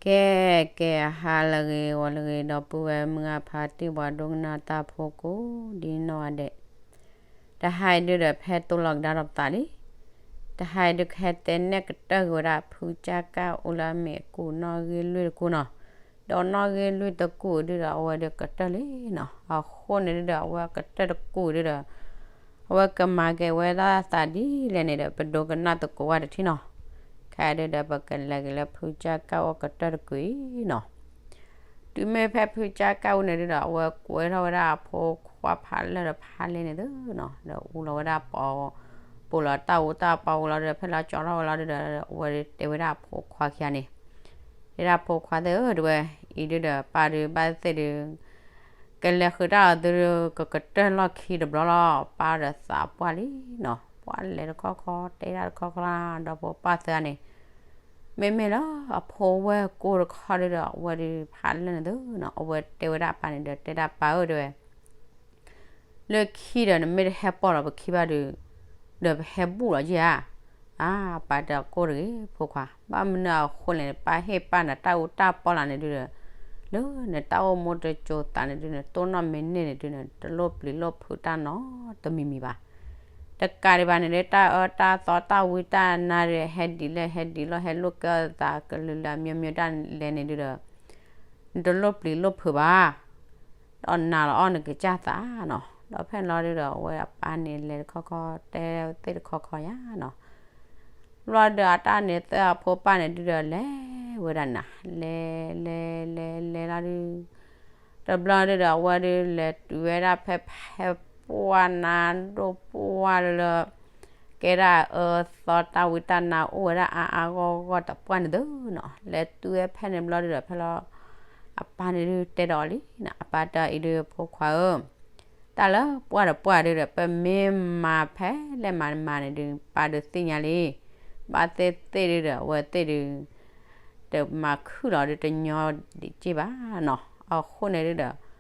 ကဲ ကဲ ဟါလၢအဂ့ၤ ဂီၤလၢအဂ့ၤ ဒီပုၢ်ဝဲၢ်မုၢ်ဂၢ်ဖါတံၢ် ပှၤဒိကနၣ်တၢ်ဖိကိးဒ်နီၢ်ဂၤဒဲး, တဟါအံၤဒုဒီးဖဲတိၢ်လီၤကဒါဒီးပသးလံ. တဟါအံၤဒုကဟဲတဲနဲၣ်ကတၢၢ်က့ၤဝဲဒၣ် ဖုကၠၢ်ကၢ်အိၣ်လၢအမ့ၢ်အကူၣ်နီၣ်ဂံၢ်လွံၢ်တကူၣ်နီၤ, ဒီးနီၣ်ဂံၢ်လွံၢ်တကူၣ်ဒုဒီး အဝဲဒုကတၢၢ်လံနီၤ. အဃိန့ၣ်ဒုဒီး အဝဲကတၢၢ်တကူၣ်ဒုဒီး အဝဲကမၤက့ၤဝဲဒၣ်သးဒ်လဲၣ်န့ၣ်ဒီး ပဒိကနၣ်သကိးဝဲတထံၣ်နီၤ. ခဲဒုဒီး ပကလဲၤက့ၤလၢဖုကၠၢ်ကၢ်အိၣ်ကတၢၢ်တကူၣ်အံၤနီၤ. တုၤမ့ၢ်ဖဲဖုကၠၢ်ကၢ်အိၣ်န့ၣ်ဒုဒီး အဝဲကွဲထီၣ်ဝဲဒၣ်အဖိခွါဖးလၢာ်ဒီးဖးလဲၢ်န့ၣ်သုနီၤ, ဒီးအူလီၤဝဲဒၣ်ပီၤ, ပူၤလီၤတၢ်အူတၢ်ပီၤဝံၤလီၤဒုဒီး ဖဲလီၤကၠီထီၣ်ဝဲလီၤဒုဒီး အဝဲတဲဝဲဒၣ်အဖိခွါခံဂၤန့ၣ်, တဲဒၣ်ဖိခွါသ့ၣ်ဧၢ တဲဝဲ, အံၤဒုဒီး ပၢ်ဒုဘၣ်သ့ၣ်ဒု ကလဲၤဃုာ်တၢ်အီၤသု ကကတၢၢ်လီၢ်ခံတဘျီလီၤ. ပၢ်ဒီးသးပှၢ်လံနီၤ, ပှၢ်လဲၤတခီခီ တဲဒၣ်တခီခီလၢ ဒီဖိပၢ်သၢဂၤန့ၣ်, မ့မ့ၢ်လၢအဖိဝဲၢ်ကိၢ်တခီဒုဒီး အဝဲဒုဖးလၢာ်န့ၣ်သုနီၤ, အဝဲတဲဝဲဒၣ်အပၢ်န့ၣ်ဒီး တဲဒၣ်ပၢ်ဧၢ တဲဝဲ လၢခံဒီး နမ့ၢ်တဟဲပိာ်လီၤပခံဘၣ်ဒီး ဒီးပဟဲဘူၣ်လီၤယဲၢ်ဧါ. အါ ပၢ်တဲအကိၢ်တဂ့ၤ ဖိခွါ, ဘၣ်မနုၤအဃိလဲၣ်န့ၣ် ပၢ်ဟ့ၣ်ပၢ်နတၢ်အူတၢ်ပီလၢ်န့ၣ်ဒုဒီး လၢနတၢ်အိၣ်မူတစိၤသးန့ၣ်ဒုန့ၣ် တိၢ်နီၣ်မ့ၢ်န့ၢ်န့ၣ်ဒုန့ၣ် တလိၣ်ပျံၤလိၣ်ဖုးတၢ်နီတမံၤမံၤဘၣ်. တကးဒံးဘၣ်န့ၣ်ဒီး တၢ်အၢတၢ်သီတၢ်ဝံတၢ်နါဒီး ဟဲဒ်လဲၣ်ဟဲဒ်လီၤ ဟဲလိာ်ကဲအသးကလုာ်လၢအမျိုးမျိုးတၢ်လဲၣ်န့ၣ်ဒုဒီး နတလိၣ်ပျံၤလိၣ်ဖုးဘၣ် ဒီးနာ်လီၤအီၣ်နကစၢ်သးနီၤ. ဒီးဖဲန့ၣ်လီၤဒုဒီး အဝဲအပၢ်န့ၣ်လဲၤတခီခီ တဲသ့ၣ်တခီခီယါနီၤ. ဘျီဒီးအတၢ်န့ၣ်သ့ၣ်အဖိပၢ်န့ၣ်ဒုဒီးလဲၤဝဲဒၣ်နၤ, လဲၤ လဲၤ လဲၤ လဲၤလီၤဒု တဘျီဒုဒီး အဝဲဒုလဲၤတုၤဝဲဒၣ်ဖဲဖဲပှၢ်နါဒိၣ်ပှၢ်လၢ ကဲဒၣ်အၢသီတၢ်ဝံတၢ်နါအိၣ်ဝဲဒၣ်အါအါဂီၢ်ဂီၢ်တပှၢ်န့ၣ်သုနီၤ, လဲၤတုၤဝဲဖဲန့ၣ်ဘျီဒုဒီး ဖဲလီၤ အပၢ်န့ၣ်ဒုတဲဒီးအီၤလံနီၤ, အပၢ်တဲအီၤအံၤဒု ဖိခွါဧၢ တၢ်လၢပှၢ်တပှၢ်ဒုဒီး ပမ့ၢ်မၤဖဲလဲၣ်မၤမၤန့ၣ်ဒု ပၢ်ဒုသ့ၣ်ညါလံ. ဘၣ်သ့ၣ်သ့ၣ်ဒုဒီး အဝဲသ့ၣ်ဒု တမၤခုၣ်လီၤဒုတညီဒံးက့ၢ်ဘၣ်နီၤ. အဃိန့ၣ်ဒုဒီး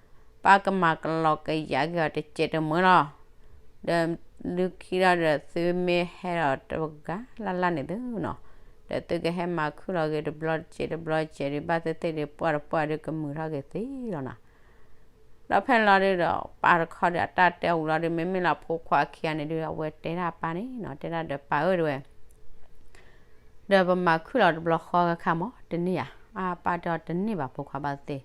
ပၢ်ကမၤကလီၤကယၤက့ၤအီၤတစဲးတမှဲလီၤ. ဒီးလၢခံလီၤဒီး သုမ့ၢ်ဟဲလီၤတဂၤလၢ်လၢ်န့ၣ်သုနီၤ, ဒီးသုကဟဲမၤခုၣ်လီၤက့ၤတဘျီတစဲးတဘျီတစဲးဒု ဘၣ်သ့ၣ်သ့ၣ်ဒု ပှၢ်တပှၢ်ဒုကမုာ်ထီၣ်က့ၤသ့လီၤနီၤ. ဒီးဖဲန့ၣ်လီၤဒုဒီး ပၢ်တခီဒီးအတၢ်တဲဝံၤလီၤဒု မ့မ့ၢ်လၢအဖိခွါခံဂၤန့ၣ်ဒု အဝဲတဲဒၣ်ပၢ်န့ၣ်နီၤ, တဲဒၣ်ဒီးပၢ်ဧၢ တဲဝဲ ဒီးပမၤခုၣ်လီၤတဘျီဃီခါမး တန့ၢ်ဧါ. အါ ပၢ်တဲအီၤတန့ၢ်ဘၣ် ဖိခွါဘၣ်သ့ၣ်သ့ၣ်,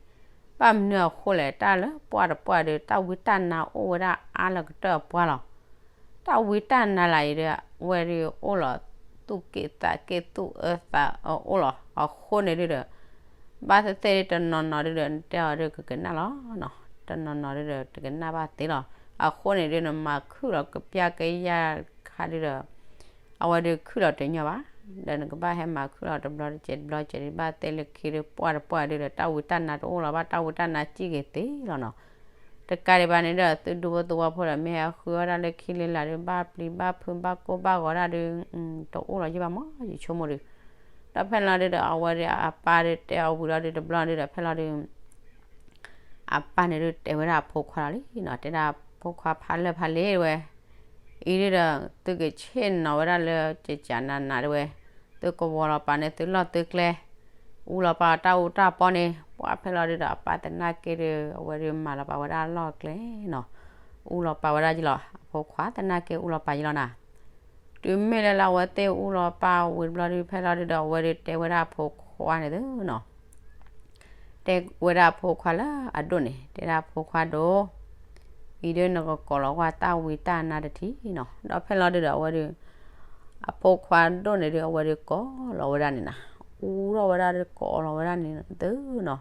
ဘၣ်မနုၤအဃိလဲၣ် တၢ်လၢပှၢ်တပှၢ်ဒု တၢ်ဝံတၢ်နါအိၣ်ဝဲဒၣ်အါလၢကတၢၢ်အပှၢ်လီၤ. တၢ်ဝံတၢ်နါလၢအံၤဒီး အဝဲဒုအိၣ်လီၤ သူၣ်က့ၣ်သးက့ၣ်သူၣ်အၢသးအၢအိၣ်လီၤ. အဃိန့ၣ်ဒုဒီး ဘၣ်သ့ၣ်သ့ၣ်ဒုတနီၤနီၤဒုဒီး နတဲအီၤဒုကကနၣ်လီၤနီၤ, တနီၤနီၤဒုဒီး တကနၣ်ဘၣ်သ့လီၤ. အဃိန့ၣ်ဒု နမၤခုၣ်လီၤကပျၢ်ကယၤခါဒုဒီး အဝဲဒုခုၣ်လီၤတညီဘၣ်. ဒီးနကဘၣ်ဟဲမၤခုၣ်လီၤတဘျီတစဲးတဘျီတစဲးဒု ဘၣ်သ့ၣ်လၢခံဒုပှၢ်တပှၢ်ဒုဒီး တၢ်ဝံတၢ်နါတအိၣ်လီၤဘၣ် တၢ်ဝံတၢ်နါစံၣ်က့ၤသ့လီၤနီၤ. တကးဒံးဘၣ်န့ၣ်ဒီး သုဒူဖိသဝီဖိဒီး မ့ၢ်ဟဲဃုအီၣ်ဒၣ်လၢခံလၢလာ်ဒု ဘၣ်ပျံၤဘၣ်ဖုးဘၣ်ကိၢ်ဘၣ်ဂီၤဒၣ်ဒု တအိၣ်လီၤယံၢ်ဘၣ်မး ယဆိကမိၣ်ဒု. ဒီးဖဲန့ၣ်လီၤဒုဒီး အဝဲဒုအပၢ်ဒုတဲအီၤဝံၤလီၤဒုတဘျီဒုဒီး ဖဲလီၤဒု အပၢ်န့ၣ်ဒုတဲဝဲဒၣ်အဖိခွါလီၤလံနီၤ, တဲဒၣ်ဖိခွါဖးလၢာ်ဖးလဲၢ်ဝဲ, အံၤဒုဒီး သုကဆ့ၣ်နီၤဝဲဒၣ်လၢကကနးနးဒုဝဲ, သုကဝီၤလီၤပာ်န့ၢ်သုလီၢ်သုကျဲ, အူလီၤပာ်တၢ်အူတၢ်ပီန့ၣ်, ပှၢ်ဖဲလီၤဒုဒီး အပၢ်သနာ်က့ဒု အဝဲဒုမၤလီၤပာ်ဝဲဒၣ်လီၢ်ကျဲနီၤ, အူလီၤပာ်ဝဲဒၣ်ယလီၤ, အဖိခွါသနာ်က့အူလီၤပာ်ယလီၤနၤ. တုၤမ့ၢ်လၢလၢအဝဲသ့ၣ်အူလီၤပာ်ဝံၤတဘျီဒု ဖဲလီၤဒုဒီး အဝဲဒုတဲဝဲဒၣ်အဖိခွါန့ၣ်သုနီၤ တဲဝဲဒၣ်အဖိခွါလၢအဒိၣ်န့ၣ်, တဲဒၣ်အဖိခွါဒိၣ်, အံၤဒုနကကိးလီၤကွၢ်တၢ်ဝံတၢ်နါတထံၣ်နီၤ. ဒီးဖဲလီၤဒုဒီး အဝဲဒု အဖိခွါဒိၣ်န့ၣ်ဒု အဝဲဒုကိးလီၤဝဲဒၣ်န့ၣ်နၤ, အူထီၣ်ဝဲဒၣ်ဒုကိးလီၤဝဲဒၣ်န့ၣ်သုနီၤ.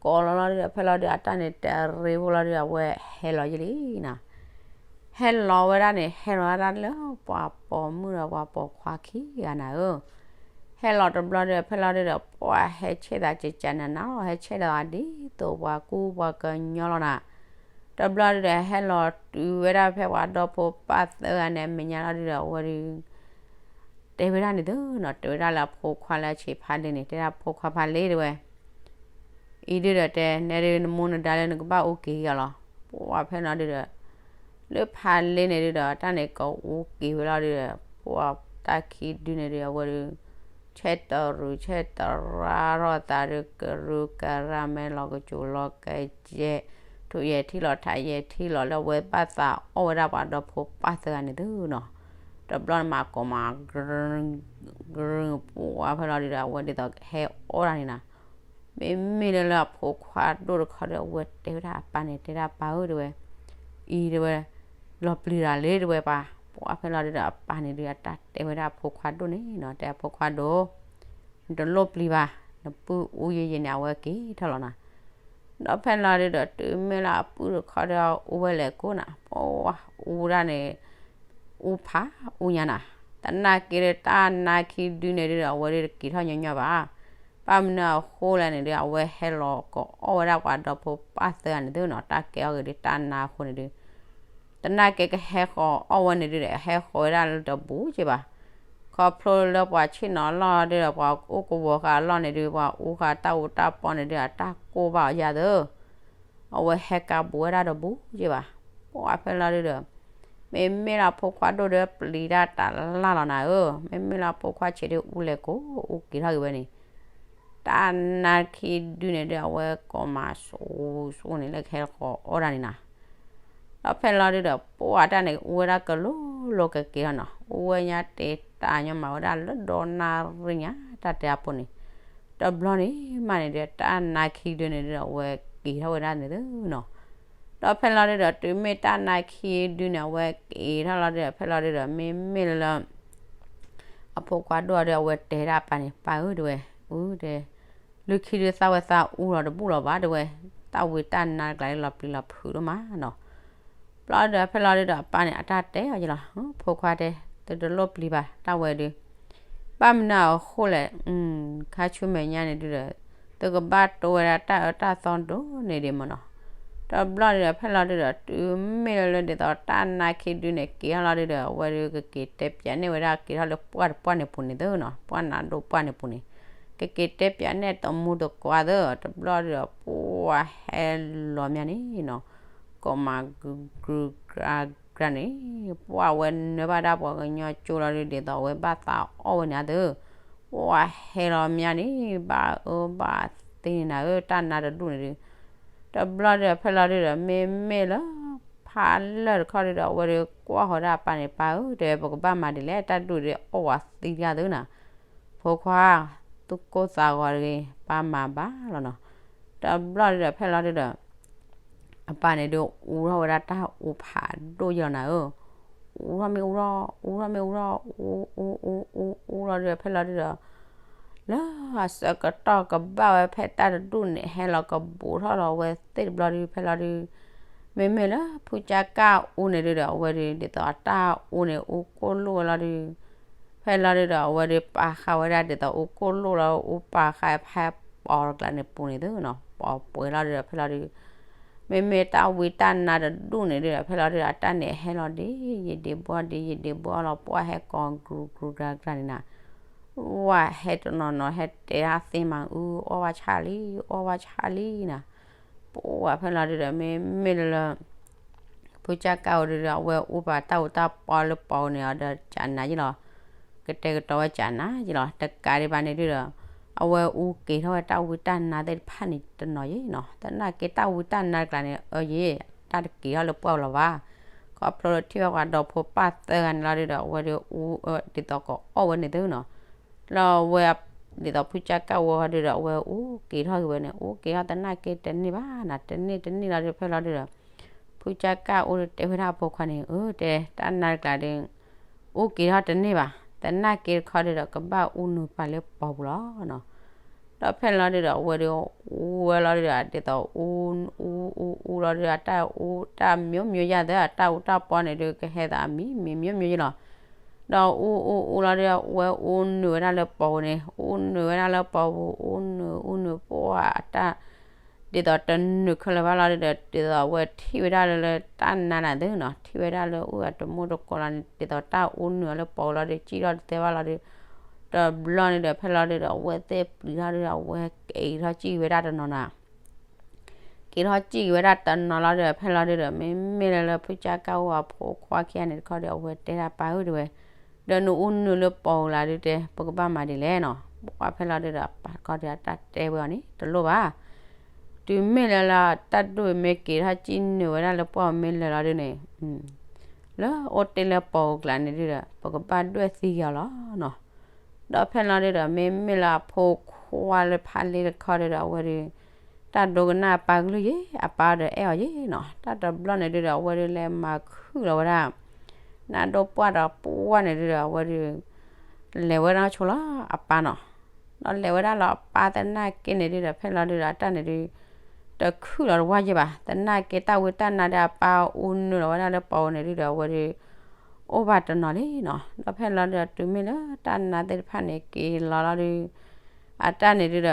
ကိးလီၤလီၤဒုဒီး ဖဲလီၤဒု အတၢ်န့ၣ်တရ့ဖိလီၤဒု အဝဲဟဲလီၤယလံနီၤ. ဟဲလီၤဝဲဒၣ်န့ၣ် ဟဲလီၤဝဲဒၣ်လၢပှၤပိာ်မုၣ်ဒီးပှၤပိာ်ခွါခံဂၤနၤဧၢ. ဟဲလီၤတဘျီဒု ဖဲလီၤဒုဒီး ပှၢ်ဟဲဆ့ၣ်သးကကနးနးလီၤ, ဟဲဆ့ၣ်သးဒ်သိးပှၤကူပှၤကညီလီၤနၤ. တဘျီဒုဒီး ဟဲလီၤတုၤဝဲဒၣ်ဖဲပှၤဒီဖိပၢ်သၢဂၤန့ၣ် အမဲာ်ညါလီၤဒုဒီး အဝဲဒု တဲဝဲဒၣ်န့ၣ်သုနီၤ, တဲဝဲဒၣ်လၢအဖိခွါလၢအဆံးဖးလ့န့ၣ်, တဲဒၣ်ဖိခွါဖးလ့တဲဝဲ အံၤဒုဒီးတဲ နဲဒုနမူနဒါလၢနကဘၣ်အူက့ၤအီၤလီၤ. ပှၢ်ဖဲန့ၣ်လီၤဒုဒီး လၢဖးလ့န့ၣ်ဒုဒီး တၢ်န့ၣ်ကအူက့ၤဝဲလီၤဒုဒီး ပှၢ်တၢ်ခံဒုန့ၣ်ဒု အဝဲဒု ဆဲးတရူးဆဲးတရါထီၣ်သးဒီး ကရူၢ်ကရၢ် မဲာ်လီၤကစူၤလီၤကယဲၢ်, ထူးယဲၢ်ထံၣ်လီၤ ထးယဲၢ်ထံၣ်လီၤ လၢအဝဲဘၣ်သးအီၣ်ဝဲဒၣ်ပှၤဒီဖိပၢ်သၢဂၤန့ၣ်သုနီၤ. တဘျီန့ၣ်မး ကိးမး ကရူၢ်ပှၢ်ဖဲလီၤဒုဒီး အဝဲဒ်သိးဟဲအီၣ်တၢ်န့ၣ်နီၤ. မ့မ့ၢ်လၢလၢအဖိခွါဒိၣ်တခီဒီး အဝဲတဲဝဲဒၣ်အပၢ်န့ၣ် တဲဒၣ်ပၢ်ဧၢ တဲဝဲ, အံၤတဲဝဲ, လီၤပျံၤတၢ်လံ တဲဝဲပၢ်. ပှၢ်ဖဲလီၤဒုဒီး အပၢ်န့ၣ်ဒုး အတၢ်တဲဝဲဒၣ်အဖိခွါဒိၣ်န့ၣ်နီၤ, တဲအဖိခွါဒိၣ်, နတလိၣ်ပျံၤဘၣ်, နပုၢ်အူယံာ်ယံာ်န့ၣ် အဝဲက့ၤထီၣ်လီၤနီၤ. ဒီးဖဲလီၤဒုဒီး တုၤမ့ၢ်လၢအပုၢ်တခီဒီး အူဝဲလဲၤကိးနီၤ, ပှၢ်အူဒၣ်န့ၣ် အူဖးအူညါနီၤ. သနာ်က့ဒီး တၢ်နါခံဒုန့ၣ်ဒုဒီး အဝဲဒုတက့ၤထီၣ်ညီညီဘၣ်. ဘၣ်မနုၤအဃိလဲၣ်န့ၣ်ဒု အဝဲဟဲလီၤကအီၣ်ဝဲဒၣ်ပှၤဒီဖိပၢ်သၢဂၤန့ၣ်သုနီၤ, တၢ်ကဲအီၣ်ဂ့ၤဒု တၢ်နါအဃိန့ၣ်ဒု သနာ်က့ကဟဲဃီၤအီၣ်ဝဲန့ၣ်ဒုဒီး ဟဲဃီၤဝဲဒၣ်လၢတဘူးက့ဘၣ်. ခီဖျိလၢပှၤဆ့ၣ်နီၤအလီၢ်ဒုဒီး ပှၤအိၣ်ကဝီၤဃာ်အလီၢ်န့ၣ်ဒု ပှၤအူဃာ်တၢ်အူတၢ်ပီန့ၣ်ဒု အတၢ်ကိၢ်ဘၣ်အီၤယၤသၢ အဝဲဟဲကါဘူးဝဲဒၣ်တဘူးက့ဘၣ်. ပှၢ်ဖဲလီၤဒုဒီး မ့မ့ၢ်လၢအဖိခွါဒိၣ်ဒီး ပျံၤတၢ်တလၢ်လီၤနၤဧၢ, မ့မ့ၢ်လၢအဖိခွါဆံးဒု အူလဲၤကိး အူက့ၤထီၣ်ဂ့ၤဝဲန့ၣ် တၢ်နါခံဒုန့ၣ်ဒု အဝဲကိးမးဆူၣ်ဆူၣ်န့ၣ် လၢကဟဲဃီၤအီၣ်တၢ်န့ၣ်နီၤ. ဒီးဖဲလီၤဒုဒီး ပှၢ်တၢ်န့ၣ် အူဝဲဒၣ်ကလိၤလိၤကက့ၤထီၣ်နီၤ, အူဝဲညါတ့ၢ်တၢ်ညီမးဝဲဒၣ်လၢ ဒီနၣ်ရံၣ်ညါ တၢ်တဲအဖိန့ၣ်. တဘျီန့ၣ်မးန့ၣ်ဒီး တၢ်နါခံဒုန့ၣ်ဒုဒီး အဝဲက့ၤထီၣ်ဝဲဒၣ်န့ၣ်သုနီၤ. ဒီးဖဲလီၤဒုဒီး တုၤမ့ၢ်တၢ်နါခံဒုန့ၣ် အဝဲက့ၤထီၣ်လီၤဒုဒီး ဖဲလီၤဒုဒီး မ့မ့ၢ်လၢလၢ အဖိခွါဒိၣ်အီၤဒီး အဝဲတဲဒၣ်အပၢ်န့ၣ် ပၢ်ဧၢ တဲဝဲ, အူတဲ, လၢခံဒုသၣ်ဝဲသးအူလီၤတဘူၣ်လီၤဘၣ် တဲဝဲ, တၢ်ဝံတၢ်နါတကျါလီၤပျံၤလီၤဖုးဒိၣ်မးနီၤ. ဘျီဒုဒီး ဖဲလီၤဒုဒီး အပၢ်န့ၣ် အတၢ်တဲအီၤယလီၤ, ဖိခွါတဲ, တတလိၣ်ပျံၤဘၣ် တၢ်ဝဲဒု ဘၣ်မနုၤအဃိလဲၣ်, ခါဆူမဲာ်ညါန့ၣ်ဒုဒီး သုကဘၣ်တိဝဲဒၣ်တၢ်အၢတၢ်သီဒိၣ်န့ၢ်ဒံးမးနီၤ. တဘျီဒုဒီး ဖဲလီၤဒုဒီး တုၤမ့ၢ်လၢလၢဒ်သိးတၢ်နါခံဒုန့ၣ် က့ၤထီၣ်လီၤဒုဒီး အဝဲဒုကက့ၤတဲပၠးန့ၢ်ဝဲဒၣ် က့ၤထီၣ်လၢပှၢ်တပှၢ်န့ၣ်ပူၤန့ၣ်သုနီၤ, ပှၢ်နးဒိၣ်ပှၢ်န့ၣ်ပူၤန့ၣ် ကက့ၤတဲပၠးန့ၢ်တမူတကွၢ်သၢ, တဘျီဒုဒီး ပှၢ်ဟဲလီၤမးန့ၣ်နီၤ, ကိးမး ကရူၢ်ကရၢ်န့ၣ်, ပှၢ်ဝဲနၢဘၣ်ဒၣ်ပှၤကညီကၠိလီၤဒု ဒ်သိးအဝဲဘၣ်သးအီၣ်ဝဲန့ၣ်သၢ, ပှၢ်ဟဲလီၤမးန့ၣ် ဘၣ်အၢဘၣ်သီန့ၣ်နၤဧၢ, တၢ်နါတဒူၣ်န့ၣ်ဒု တဘျီဒုဒီး ဖဲလီၤဒုဒီး မ့မ့ၢ်လၢ ဖးလၢာ်တခီဒုဒီး အဝဲဒုကွၢ်ဃီၤဒၣ်အပၢ်န့ၣ် ပၢ်ဧၢ တဲ ပကဘၣ်မၤဒ်လဲၣ်, တၢ်ဒူၣ်ဒုအီၣ်ဝဲသံတဂၤသၢနၤ, ဖိခွါ သူၣ်ကိၢ်သးဂီၤတဂ့ၤ ပၢ်မၤဘၣ်လီၤနီၤ. တဘျီဒုဒီး ဖဲလီၤဒုဒီး အပၢ်န့ၣ်ဒု အူထီၣ်ဝဲဒၣ်တၢ်အူဖးဒိၣ်ယလီၤနၤဧၢ, အူထီၣ်မ့ၢ်အူထီၣ် အူထီၣ်မ့ၢ်အူထီၣ် အူအူအူအူအူလီၤဒုဒီး ဖဲလီၤဒုဒီး လၢအဆၢကတီၢ်ကဘၣ်ဝဲဖဲတၢ်တဒူၣ်န့ၣ် ဟဲလီၤကဘူးထီၣ်လီၤဝဲသ့ၣ်တဘျီဒု ဖဲလီၤဒု မ့မ့ၢ်လၢဖုကၠၣ်ကၣ်အူန့ၣ်ဒုဒီး အဝဲဒု ဒ်သိးအတၢ်အူန့ၣ် အူကိၢ်လိၣ်ဝဲလီၤဒု ဖဲလီၤဒုဒီး အဝဲဒု ပာ်ဃာ်ဝဲဒၣ်ဒ်သိးအူကိၢ်လိၣ်လီၤ အူပာ်ဃာ်ဖဲပီၤတကျါန့ၣ်ပူၤန့ၣ်သုနီၤ, ပီၤပှဲၤလီၤဒုဒီး ဖဲလီၤဒု မ့မ့ၢ်တၢ်ဝံတၢ်နါတဒူၣ်န့ၣ်ဒုဒီး ဖဲလီၤဒုဒီး အတၢ်န့ၣ်ဟဲလီၤဒ်ယဒ့ဘီဒ်ယဒ့ဘီလီၤ ပှၢ်ဟဲကိးကရူၢ်ကရူၢ်ကရၢ်ကရၢ်န့ၣ်နၤ, ဝဲဟဲတနီၤနီၤ ဟဲတဲဒၣ်သ့မး အူအီၣ်ဝဲဆၣ်လံ အီၣ်ဝဲဆၣ်လံနၤ, ပှၢ်ဖဲလီၤဒုဒီး မ့မ့ၢ်လၢလၢ ဖုကၠၣ်ကၣ်အူဒုဒီး အဝဲအူပာ်တၢ်အူတၢ်ပီလၢပီၤန့ၣ်အီၤဒီး ကနၤယ့လီၤ, ကတဲာ်ကတီၤဝဲကနၤယ့လီၤ, တကးဒံးဘၣ်န့ၣ်ဒုဒီး အဝဲအူက့ၤထီၣ်ဝဲတၢ်ဝံတၢ်နါသ့ၣ်တဖၣ်န့ၣ်တနီၤယ့နီၤ, သနာ်က့တၢ်ဝံတၢ်နါတကျါန့ၣ် အၢယ့ တၢ်တက့ၤထီၣ်လၢပှၢ်လီၤဘၣ်, ခီဖျိလၢထံၣ်ဝဲပှၤဒီဖိပၢ်သၢဂၤန့ၣ်လီၤဒုဒီး အဝဲဒုအူဒ်သိးကအီၣ်ဝဲန့ၣ်သုနီၤ, လၢအဝဲ ဒ်သိးဖုကၠၣ်ကၣ်အူဝဲဒုဒီး အဝဲအူက့ၤထီၣ်က့ၤဝဲန့ၣ် အူက့ၤထီၣ်သနာ်က့တန့ၢ်ဘၣ်နၤ တန့ၢ်တန့ၢ်လီၤဒု ဖဲလီၤဒုဒီး ဖုကၠၣ်ကၣ်အူဒုတဲဝဲဒၣ်အဖိခွါန့ၣ် အၢ တဲ တၢ်နါတကျါဒု အူက့ၤထီၣ်တန့ၢ်ဘၣ် သနာ်က့တခီဒုဒီး ကဘၣ်အူနုာ်ပာ်လၢပီၤပူၤလီၤနီၤ, ဒီးဖဲလီၤဒုဒီး အဝဲဒု အူဝဲလီၤဒုဒီး ဒ်သိးအူ အူအူအူလီၤဒုဒီး တၢ်အူတၢ်မျိုးမျိုးယၤသၢ အတၢ်အူတၢ်ပီန့ၣ်ဒု ကဟဲသးအမံၤမံၤမျိုးမျိုးယ့လီၤ, ဒီးအူအူအူလီၤဒုဒီး အဝဲအူနုာ်ဝဲဒၣ်လၢပီၤပူၤန့ၣ် အူနုာ်ဝဲဒၣ်လၢပီၤပူၤ အူနုာ်အူနုာ်ပှၢ်အတၢ် ဒ်သိးတနုာ်ခဲလၢာ်ဘၣ်လီၤဒုဒီး ဒ်သိးအဝဲထံၣ်ဝဲဒၣ်လၢလၢတၢ်နါနၤသ့နီၤ ထံၣ်ဝဲဒၣ်လၢအိၣ်အတမူတကိးလီၤန့ၣ် ဒ်သိးတၢ်အူနုာ်အီၤလၢပီၤလီၤဒု ကံၣ်ထီၣ်တသဲဘၣ်လီၤဒု တဘျီန့ၣ်ဒီး ဖဲလီၤဒုဒီး အဝဲသ့ၣ်ပျံၤထီၣ်ဒုဒီး အဝဲက့ၤထီၣ်ကံၣ်ဝဲဒၣ်တနီၤနၤ က့ၤထီၣ်ကံၣ်ဝဲဒၣ်တနီၤလီၤဒုဒီး ဖဲလီၤဒုဒီး မ့မ့ၢ်လၢလၢဖုကၠၣ်ကၣ်အူအဖိခွါခံဂၤန့ၣ်တခီဒီး အဝဲတဲဒၣ်ပၢ်ဧၢ တဲဝဲ, ဒီးနအူနုာ်လၢပီၤပူၤလီၤဒုတဲ ပကဘၣ်မၤဒ်လဲၣ်နီၤ ပှၢ်ဖဲလီၤဒုဒီး အပၢ်တခီဒီးအတၢ်တဲဝဲအီၤန့ၣ် တလိၣ်ဘၣ်. တုၤမ့ၢ်လၢလၢတၢ်ဒိၣ်မ့ၢ်က့ၤထီၣ်ကံၣ်နုာ်ဝဲဒၣ်လၢပှၢ်မ့ၢ်လၢာ်လီၤဒုန့ၣ်, လၢအိၣ်တ့ၢ်လၢပီၤအကျါန့ၣ်ဒုဒီး ပကဘၣ်ဒွဲၣ်သံက့ၤအီၤလီၤနီၤ. ဒီးဖဲလီၤဒုဒီး မ့မ့ၢ်လၢအဖိခွါလၢဖးလ့တခီဒုဒီး အဝဲဒု တၢ်ဒိကနၣ်အပၢ်ကလုၢ်ယ့ၣ်, အပၢ်ဒီးအဲၣ်အီၤယ့ၣ်နီၤ. တၢ်တဘျီန့ၣ်ဒုဒီး အဝဲဒုလဲၤမၤခုၣ်လီၤဝဲဒၣ် နါဒိၣ်ပှၢ်ဒီးပှၢ်န့ၣ်ဒုဒီး အဝဲဒု လဲၤဝဲဒၣ်ဆိလီၤအပၢ်နီၤ. ဒီးလဲၤဝဲဒၣ်လီၤအပၢ်သနာ်က့န့ၣ်ဒုဒီး ဖဲလီၤဒုဒီး အတၢ်န့ၣ်ဒု တခုၣ်လီၤတဝၢ်ယ့ၣ်ဘၣ်. သနာ်က့တၢ်ဝံတၢ်နါဒီးအပၢ်အူနုာ်လီၤဝဲဒၣ်လၢပီၤန့ၣ်ဒုဒီး အဝဲဒု အိၣ်ဘၣ်တနီၤလံနီၤ. ဒီးဖဲလီၤဒုဒီး တုၤမ့ၢ်လၢတၢ်နါသ့ၣ်တဖၣ်န့ၣ် က့ၤလီၤလီၤဒု အတၢ်န့ၣ်ဒုဒီး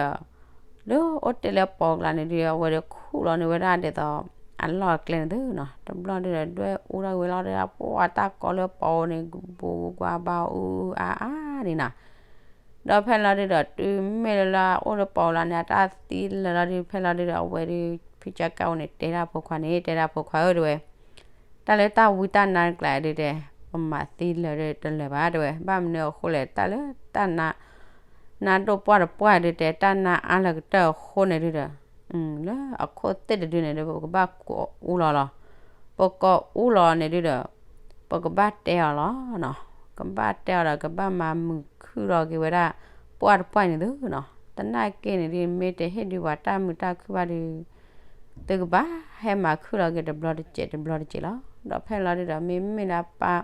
လၢအိၣ်တ့ၢ်လၢပီၤကျါန့ၣ်ဒု အဝဲဒုခူၣ်လီၤန့ၢ်ဝဲဒၣ်ဒ်သိး အလီၢ်အကျဲန့ၣ်သုနီၤ. တဘျီဒုဒီး ဒွဲၣ်အူထီၣ်က့ၤဝဲလီၤဒီး ပှၢ်တၢ်ကီလၢပီၤန့ၣ် ဘူးကွၢ်ဘၣ်အူအါအါန့ၣ်နီၤ. ဒီးဖဲလီၤဒုဒီး တုၤမ့ၢ်လၢလၢအအိၣ်လၢပီၤလၢန့ၣ် အတၢ်သံလၢာ်လီၤဒု ဖဲလီၤဒုဒီး အဝဲဒု ဖုကၠါကၣ်အူန့ၣ် တဲဒၣ်ဖိခွါန့ၣ် တဲဒၣ်ဖိခွါဧၢ တဲဝဲ တၢ်လၢတၢ်ဝံတၢ်နါတကျါဒုတဲ ပမၤသံလၢာ်ဒုတလၢာ်ဘၣ် တဲဝဲ. ဘၣ်မနုၤအဃိလဲၣ် တၢ်လၢတၢ်နါ နါဒိၣ်ပှၢ်တပှၢ်ဒုတဲ တၢ်နါအါလၢကတၢၢ်အဃိန့ၣ်ဒုဒီး လၢအခိၣ်သ့ၣ်တဒုန့ၣ်ဒု ပကဘၣ်ကိးအူလီၤလီၤ. ပကိးအူလီၤန့ၣ်ဒုဒီး ပကဘၣ်တဲအီၤလီၤနီၤ. ကဘၣ်တဲအီၤဒီး ကဘၣ်မၤမုာ်ခုၣ်လီၤက့ၤဝဲဒၣ် ပှၢ်တပှၢ်န့ၣ်သုနီၤ. သနာ်က့န့ၣ်ဒု မ့ၢ်တဟ့ၣ်ဒုပှၤတၢ်မုာ်တၢ်ခုၣ်ဘၣ်ဒု သုကဘၣ်ဟဲမၤခုၣ်လီၤက့ၤတဘျီတစဲးတဘျီတစဲးလီၤ. ဒီးဖဲလီၤဒုဒီး မ့မ့ၢ်လၢပၢ်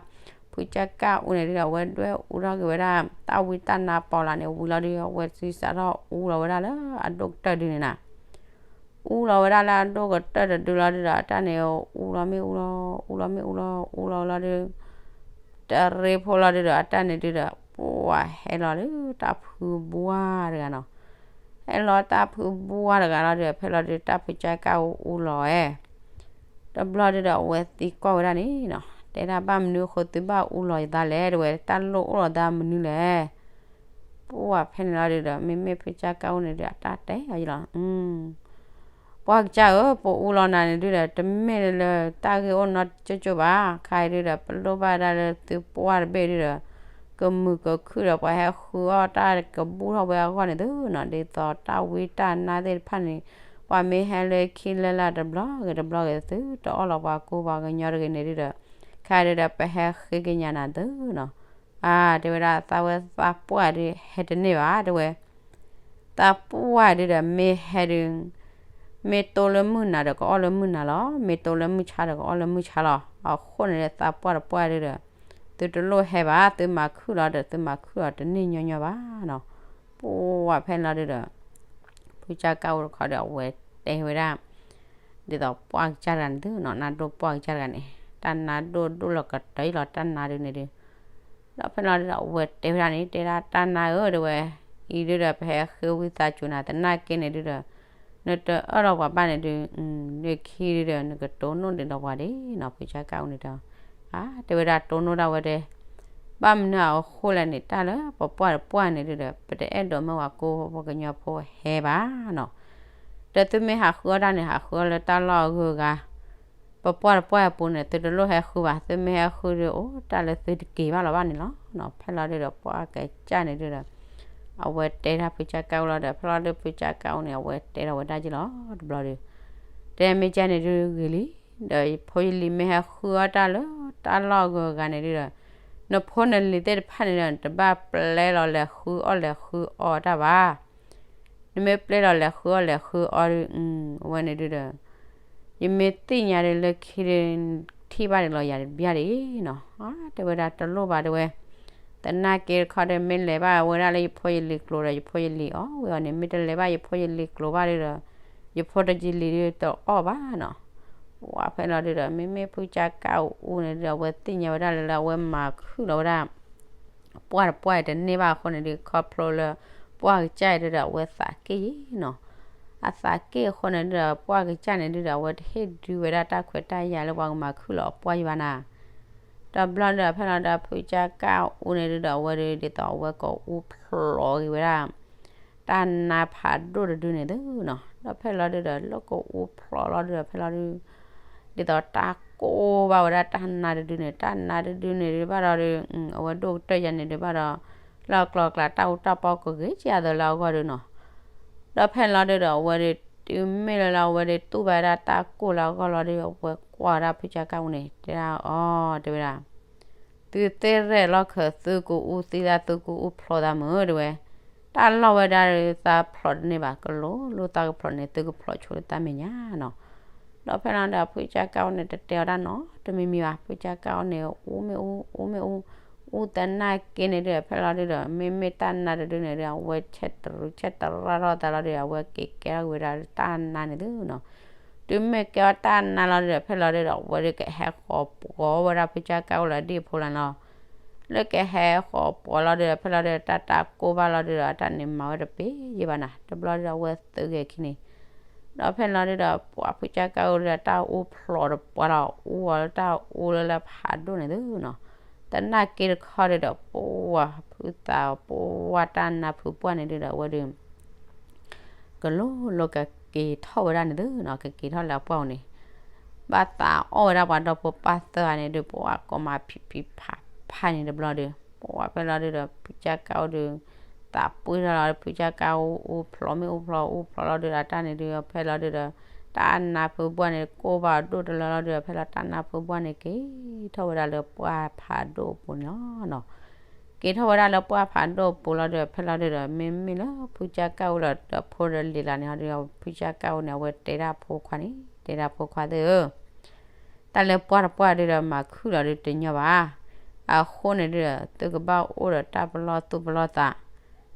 ဖုကၠါကၣ်အူန့ၣ်ဒုဒီး အဝဲဒွဲၣ်အူထီၣ်က့ၤဝဲဒၣ် တၢ်ဝံတၢ်နါပီၤလၢန့ၣ် ဝံၤလီၤဒု အဝဲသံစးထီၣ်အူလီၤဝဲဒၣ်လၢအဒိၣ်ကတၢၢ်ဒုန့ၣ်နီၤ. အူလီၤဝဲဒၣ်လၢအဒိၣ်ကတၢၢ်တဒုလီၤဒုဒီး အတၢ်န့ၣ် အူလီၤမ့ၢ်အူလီၤ အူလီၤမ့ၢ်အူလီၤ အူလီၤလီၤဒု တရ့ဖိလီၤဒုဒီး အတၢ်န့ၣ်ဒုဒီး ပှၢ်ဟဲလီၤလၢ တၢ်ဖုဘှၢ်တဂၤနီၤ. ဟဲလီၤတၢ်ဖုဘှၢ်တဂၤလီၤဒုဒီး ဖဲလီၤဒု တၢ်ဖုကၠါကၣ်အူအူလီၤဝဲ တဘျီဒုဒီး အဝဲသံကွၢ်ဝဲဒၣ်န့ၣ်နီၤ တဲဒၣ်ဘၣ်မနုၤအဃိသုဘၣ်အူလီၤယသးလဲၣ် တဲဝဲ တၢ်လိၣ်အိၣ်လီၤသးမနုၤလဲၣ်. ပှၢ်ဖဲန့ၣ်လီၤဒုဒီး မ့မ့ၢ်ဖုကၠါကၣ်အူန့ၣ်ဒု အတၢ်တဲအီၤယလီၤ ပှၢ်ကစၢ်ဧၢ, ပအူလီၤနၤန့ၣ်ဒုဒီး တမ့ၢ်လၢတၢ်ဂ့ၢ်အိၣ်နီတကၠိၢ်ကၠိၢ်ဘၣ်. ခဲအံၤဒုဒီး ပလိၣ်ဘၣ်ဒၣ်လၢသုပှၢ်တဘ့ၣ်ဒုဒီး ကမုာ်ကခုၣ်ဒီး ပှၤဟဲဃုအီၣ်တၢ်ကဘူၣ်ထီၣ်ဝဲအဂီၢ်န့ၣ်သုနီၤ, ဒ်သိးတၢ်ဝံတၢ်နါသ့ၣ်တဖၣ်န့ၣ် ပှၤမ့ၢ်ဟဲလၢခံလၢလာ်တဘျီဂ့ၤတဘျီဂ့ၤ သုတအီၣ်လီၤပှၤကိၢ်ပှၤကညီတဂ့ၤန့ၣ်ဒုဒီး ခဲအံၤဒုဒီး ပဟဲဃ့ကညးနၤသုနီၤ. အါ တဲဝဲဒၣ် သးဝဲသးပှၢ်ဒုဟဲတန့ၢ်ဘၣ် တဲဝဲ သးပှၢ်ဒုဒီး မ့ၢ်ဟဲဒု မ့ၢ်တိလၢမုၢ်နၤဒီး ကအီၣ်လၢမုၢ်နၤလီၤ, မ့ၢ်တိလၢမုၢ်ဆါဒီး ကအီၣ်လၢမုၢ်ဆါလီၤ. အဃိန့ၣ်ဒီး သးပှၢ်တပှၢ်ဒုဒီး သုတလိၣ်ဟဲဘၣ်, သုမၤခုၣ်လီၤဒီး သုမၤခုၣ်လီၤတန့ၢ်ညီညီဘၣ်နီၤ. ပှၢ်ဖဲန့ၣ်လီၤဒုဒီး ဖုကၠါကၣ်အူတခီဒီး အဝဲတဲဝဲဒၣ် ဒ်သိးပှၢ်ကစၢ်တဂၤန့ၣ်သုနီၤ, နါဒိၣ်ပှၢ်ကစၢ်တဂၤန့ၣ် တၢ်နါဒိၣ်ဒိၣ်လီၤကတၢၢ်လီၤ တၢ်နါဒုန့ၣ်ဒု ဒီးဖဲန့ၣ်လီၤဒုဒီး အဝဲတဲဝဲဒၣ်န့ၣ် တဲဒၣ်တၢ်နါဧၢ တဲဝဲ, အံၤဒုဒီး ပဟဲဃ့ဝံသးစူၤနၤ သနာ်က့န့ၣ်ဒုဒီး နတအၢၣ်လီၤပှၤဘၣ်န့ၣ်ဒု လၢခံဒုဒီး နကတိၢ်နီၣ်ဒံးဒီးပှၤဒံးနီၤ. ဖုကၠါကၣ်အူန့ၣ်ဒီး အါ တဲဝဲဒၣ်တိၢ်နီၣ်ဒၣ်ဝဲတဲ ဘၣ်မနုၤအဃိလဲၣ်န့ၣ် တၢ်လၢပပှၢ်တပှၢ်န့ၣ်ဒုဒီး ပတအဲၣ်ဒိးမၢဝဲကိၢ်ပှၤကညီဖိဟဲဘၣ်နီၤ. ဒီးသုမ့ၢ်ဟးဃုအီၣ်တၢ်န့ၣ် ဟးဃုအီၣ်လၢတၢ်လီၢ်အဂုၤအဂၤ ပပှၢ်တပှၢ်အပူၤန့ၣ် သုတလိၣ်ဟဲဃုဘၣ်, သုမ့ၢ်ဟဲဃုဒီး အိၣ်တၢ်လၢသုတက့ၤဘၣ်လီၤဘၣ်န့ၣ်လီၤ. ဖဲလီၤဒုဒီး ပှၢ်ကစၢ်န့ၣ်ဒုဒီး အဝဲတဲဒၣ်ဖုကၠါကၣ်အူလီၤဒီး ဖဲလီၤဒုဖုကၠါကၣ်အူန့ၣ် အဝဲတဲထီၣ်ဝဲဒၣ်က့ၤလီၤ တဘျီဒု တဲမ့ၢ်ကဲန့ၣ်ဒုဂ့ၤလံ, ဒီးယဖိယလံၤမ့ၢ်ဟဲဃုအီၣ်တၢ်လၢတၢ်လီၢ်အဂုၤအဂၤန့ၣ်ဒုဒီး နဖိနလံၤသ့ၣ်တဖၣ်န့ၣ်ဒီး နတဘၣ်ပျဲလီၤလဲၤဃုအီၣ်လဲၤဃုအီတၢ်ဘၣ်. နမ့ၢ်ပျဲလီၤလဲၤဃုအီၣ်လဲၤဃုအီဒု အဝဲန့ၣ်ဒုဒီး ယမ့ၢ်သ့ၣ်ညါဒုလၢခံဒု ထံၣ်ဘၣ်ဒုးလီၤယၤတဘျီဒံးနီၤ. တဲဝဲဒၣ်တလိၣ်ဘၣ်တဲဝဲ, သနာ်က့တခီဒီး မ့ၢ်လဲၤဘၣ်ဝဲဒၣ်လၢယဖိယလံၤကျိၤဒီး ယဖိယလံၤအီၣ်ဝဲအီၤန့ၣ်, မ့ၢ်တလဲၤဘၣ်ယဖိယလံၤကျိၤဘၣ်ဒုဒီး ယဖိတယံၤလံၤဒုတအီၣ်ဘၣ်နီၤ. ပှၢ်ဖဲလီၤဒုဒီး မ့မ့ၢ်ဖုကၠါကၣ်အူန့ၣ်ဒုဒီး အဝဲသ့ၣ်ညါဝဲဒၣ်လၢ လၢအဝဲမၤခုၣ်လီၤဝဲဒၣ် ပှၢ်တပှၢ်တန့ၢ်ဘၣ်အဃိန့ၣ်ဒု ခီဖျိလၢ ပှၢ်ကစၢ်အံၤဒုဒီး အဝဲသးက့ၣ်ယံၤနီၤ. အသးက့ၣ်အဃိန့ၣ်ဒုဒီး ပှၢ်ကစၢ်န့ၣ်ဒုဒီး အဝဲတဟ့ၣ်ဒုဝဲဒၣ်တၢ်ခွဲးတၢ်ယာ်လၢပှၤကမၤခုၣ်လီၤအပှၢ်ယံၤဘၣ်နၤ. တဘျီဒုဒီး ဖဲလီၤဒုဒီး ဖုကၠါကၣ်အူန့ၣ်ဒုဒီး အဝဲဒု ဒ်သိးအဝဲကအူဖျိးက့ၤဝဲဒၣ် တၢ်နါဖးဒိၣ်တဒုန့ၣ်သုနီၤ. ဒီးဖဲလီၤဒုဒီး လၢကအူဖျိးလီၤဒုဒီး ဖဲလီၤဒု ဒ်သိးတၢ်ကိၢ်ဘၣ်ဝဲဒၣ်တၢ်နါတဒုန့ၣ်, တၢ်နါတဒုန့ၣ်ဒုဘၣ်ဒီးဒု အဝဲဒိၣ်ကတၢၢ်ယၤန့ၣ်ဒုဘၣ်ဒီး လၢအကျိၤအကျဲတၢ်အူတၢ်ပီကဂ့ၤကယၤသးလၢအဂီၢ်ဒုနီၤ. ဒီးဖဲလီၤဒုဒီး အဝဲဒု တုၤမ့ၢ်လၢလၢအဝဲဒု တူၢ်ဘၣ်ဝဲဒၣ်တၢ်ကိၢ်လၢအဂီၢ်လီၤဒု အဝဲကွၢ်ဝဲဒၣ်ဖုကၠၢ်ကၣ်အူန့ၣ် တဲဒၣ်အီၤ တဲဝဲဒၣ် သုသ့ၣ်ရဲၣ်လီၤခၢး သုကအိၣ်သံသး သုကအိၣ်ဖျိသးမုာ် တဲဝဲ, တၢ်လီၢ်ဝဲဒၣ်ဒု သးဖျိးတန့ၢ်ဘၣ် ကလိလိၣ်သးကဖျိးန့ၣ် သုကဖျိးဆိလၢတၢ်မဲာ်ညါနီၤ. ဒီးဖဲလီၤဒုဒီး ဖုကၠၢ်ကၣ်အူန့ၣ် တတဲအီၤတၢ်နီတမံၤမံၤဘၣ်. ဖုကၠၢ်ကၣ်အူန့ၣ် အူမ့ၢ်အူ အူမ့ၢ်အူ အူသနာ်က့န့ၣ်ဒု ဖဲလီၤဒုဒီး မ့မ့ၢ်တၢ်နါတဒုန့ၣ်ဒု အဝဲဆဲးတရူးဆဲးတရၢ်ထီၣ်သးလီၤဒု အဝဲက့ၤကဲထီၣ်က့ၤဝဲဒၣ်တၢ်နါန့ၣ်သုနီၤ. တုၤမ့ၢ်ကဲအီၤတၢ်နါလီၤဒုဒီး ဖဲလီၤဒုဒီး အဝဲဒုကဟဲဃီၤပှီၤဝဲဒၣ်ဖုကၠၢ်ကၣ်အူလၢဒ့ၣ်ဖိလီၤနီၤ. လၢကဟဲဃီၤပှီၤလီၤဒုဒီး ဖဲလီၤဒုဒီး တၢ်တၢ်ကိၢ်ဘၣ်လီၤဒုဒီး တၢ်န့ၣ်မၤဝဲတပ့ၤယံၤဘၣ်နီၤ. တဘျီဒုဒီး အဝဲသုးဂဲၤခံန့ၣ် ဒီးဖဲလီၤဒုဒီး ပှၤဖုကၠၢ်ကၣ်အူဒုဒီး တၢ်အူဖျိးတပှၢ်လီၤ အူအီၤလၢတၢ်အူလၢလၢဖးဒိၣ်န့ၣ်သုနီၤ. သနာ်က့တခီဒုဒီး ပှၤဖုသးပှၢ်တၢ်နါဖုပှၢ်န့ၣ်ဒုဒီး အဝဲဒု ကလိလိၣ်ကက့ၤထီၣ်ဝဲဒၣ်န့ၣ်သုနီၤ ကက့ၤထီၣ်လၢအပှၢ်အူန့ၣ် ဘၣ်သးအီၣ်ဝဲဒၣ်ပှၤဒီဖိပၢ်သၢဂၤန့ၣ်ဒု ပှၤကိးမးဖံးဖံးဖးဖးန့ၣ်တဘျီဒု ပှၤဖဲလီၤဒုဒီး ဖုကၠၢ်ကၣ်အူဒု သးပှၢ်ထီၣ်လီၤ ဖုကၠၢ်ကၣ်အူ အူဖျိးမ့ၢ်အူဖျိး အူဖျိးလီၤဒုဒီးတၢ်န့ၣ်ဒု ဖဲလီၤဒုဒီး တၢ်နါဖုပှၢ်န့ၣ် ကိၢ်ဘၣ်ဒိၣ်တလၢလီၤဒုဒီး ဖဲလီၤတၢ်နါဖုပှၢ်န့ၣ် က့ၤထီၣ်ဝဲဒၣ်လၢပှၢ်ဖးဒိၣ်အပူၤန့ၣ်လီၤနီၤ. က့ၤထီၣ်ဝဲဒၣ်လၢပှၢ်ဖးဒိၣ်အပူၤလီၤဒုဒီး ဖဲလီၤဒုဒီး မ့မ့ၢ်လၢဖုကၠၢ်ကၣ်အူလီၤဒီးဖိဒီးလံၤလီၤန့ၣ်ဟီဒုဒီး ဖုကၠၢ်ကၣ်အူန့ၣ် အဝဲတဲဒၣ်ဖိခွါန့ၣ် တဲဒၣ်ဖိခွါသ့ၣ်ဧၢ တၢ်လၢပှၢ်တပှၢ်ဒုဒီး မၤခုၣ်လီၤဒုတညီဘၣ်. အဃိန့ၣ်ဒုဒီး သုကဘၣ်အိၣ်ဒီးတၢ်ပလီၢ်သူၣ်ပလီၢ်သး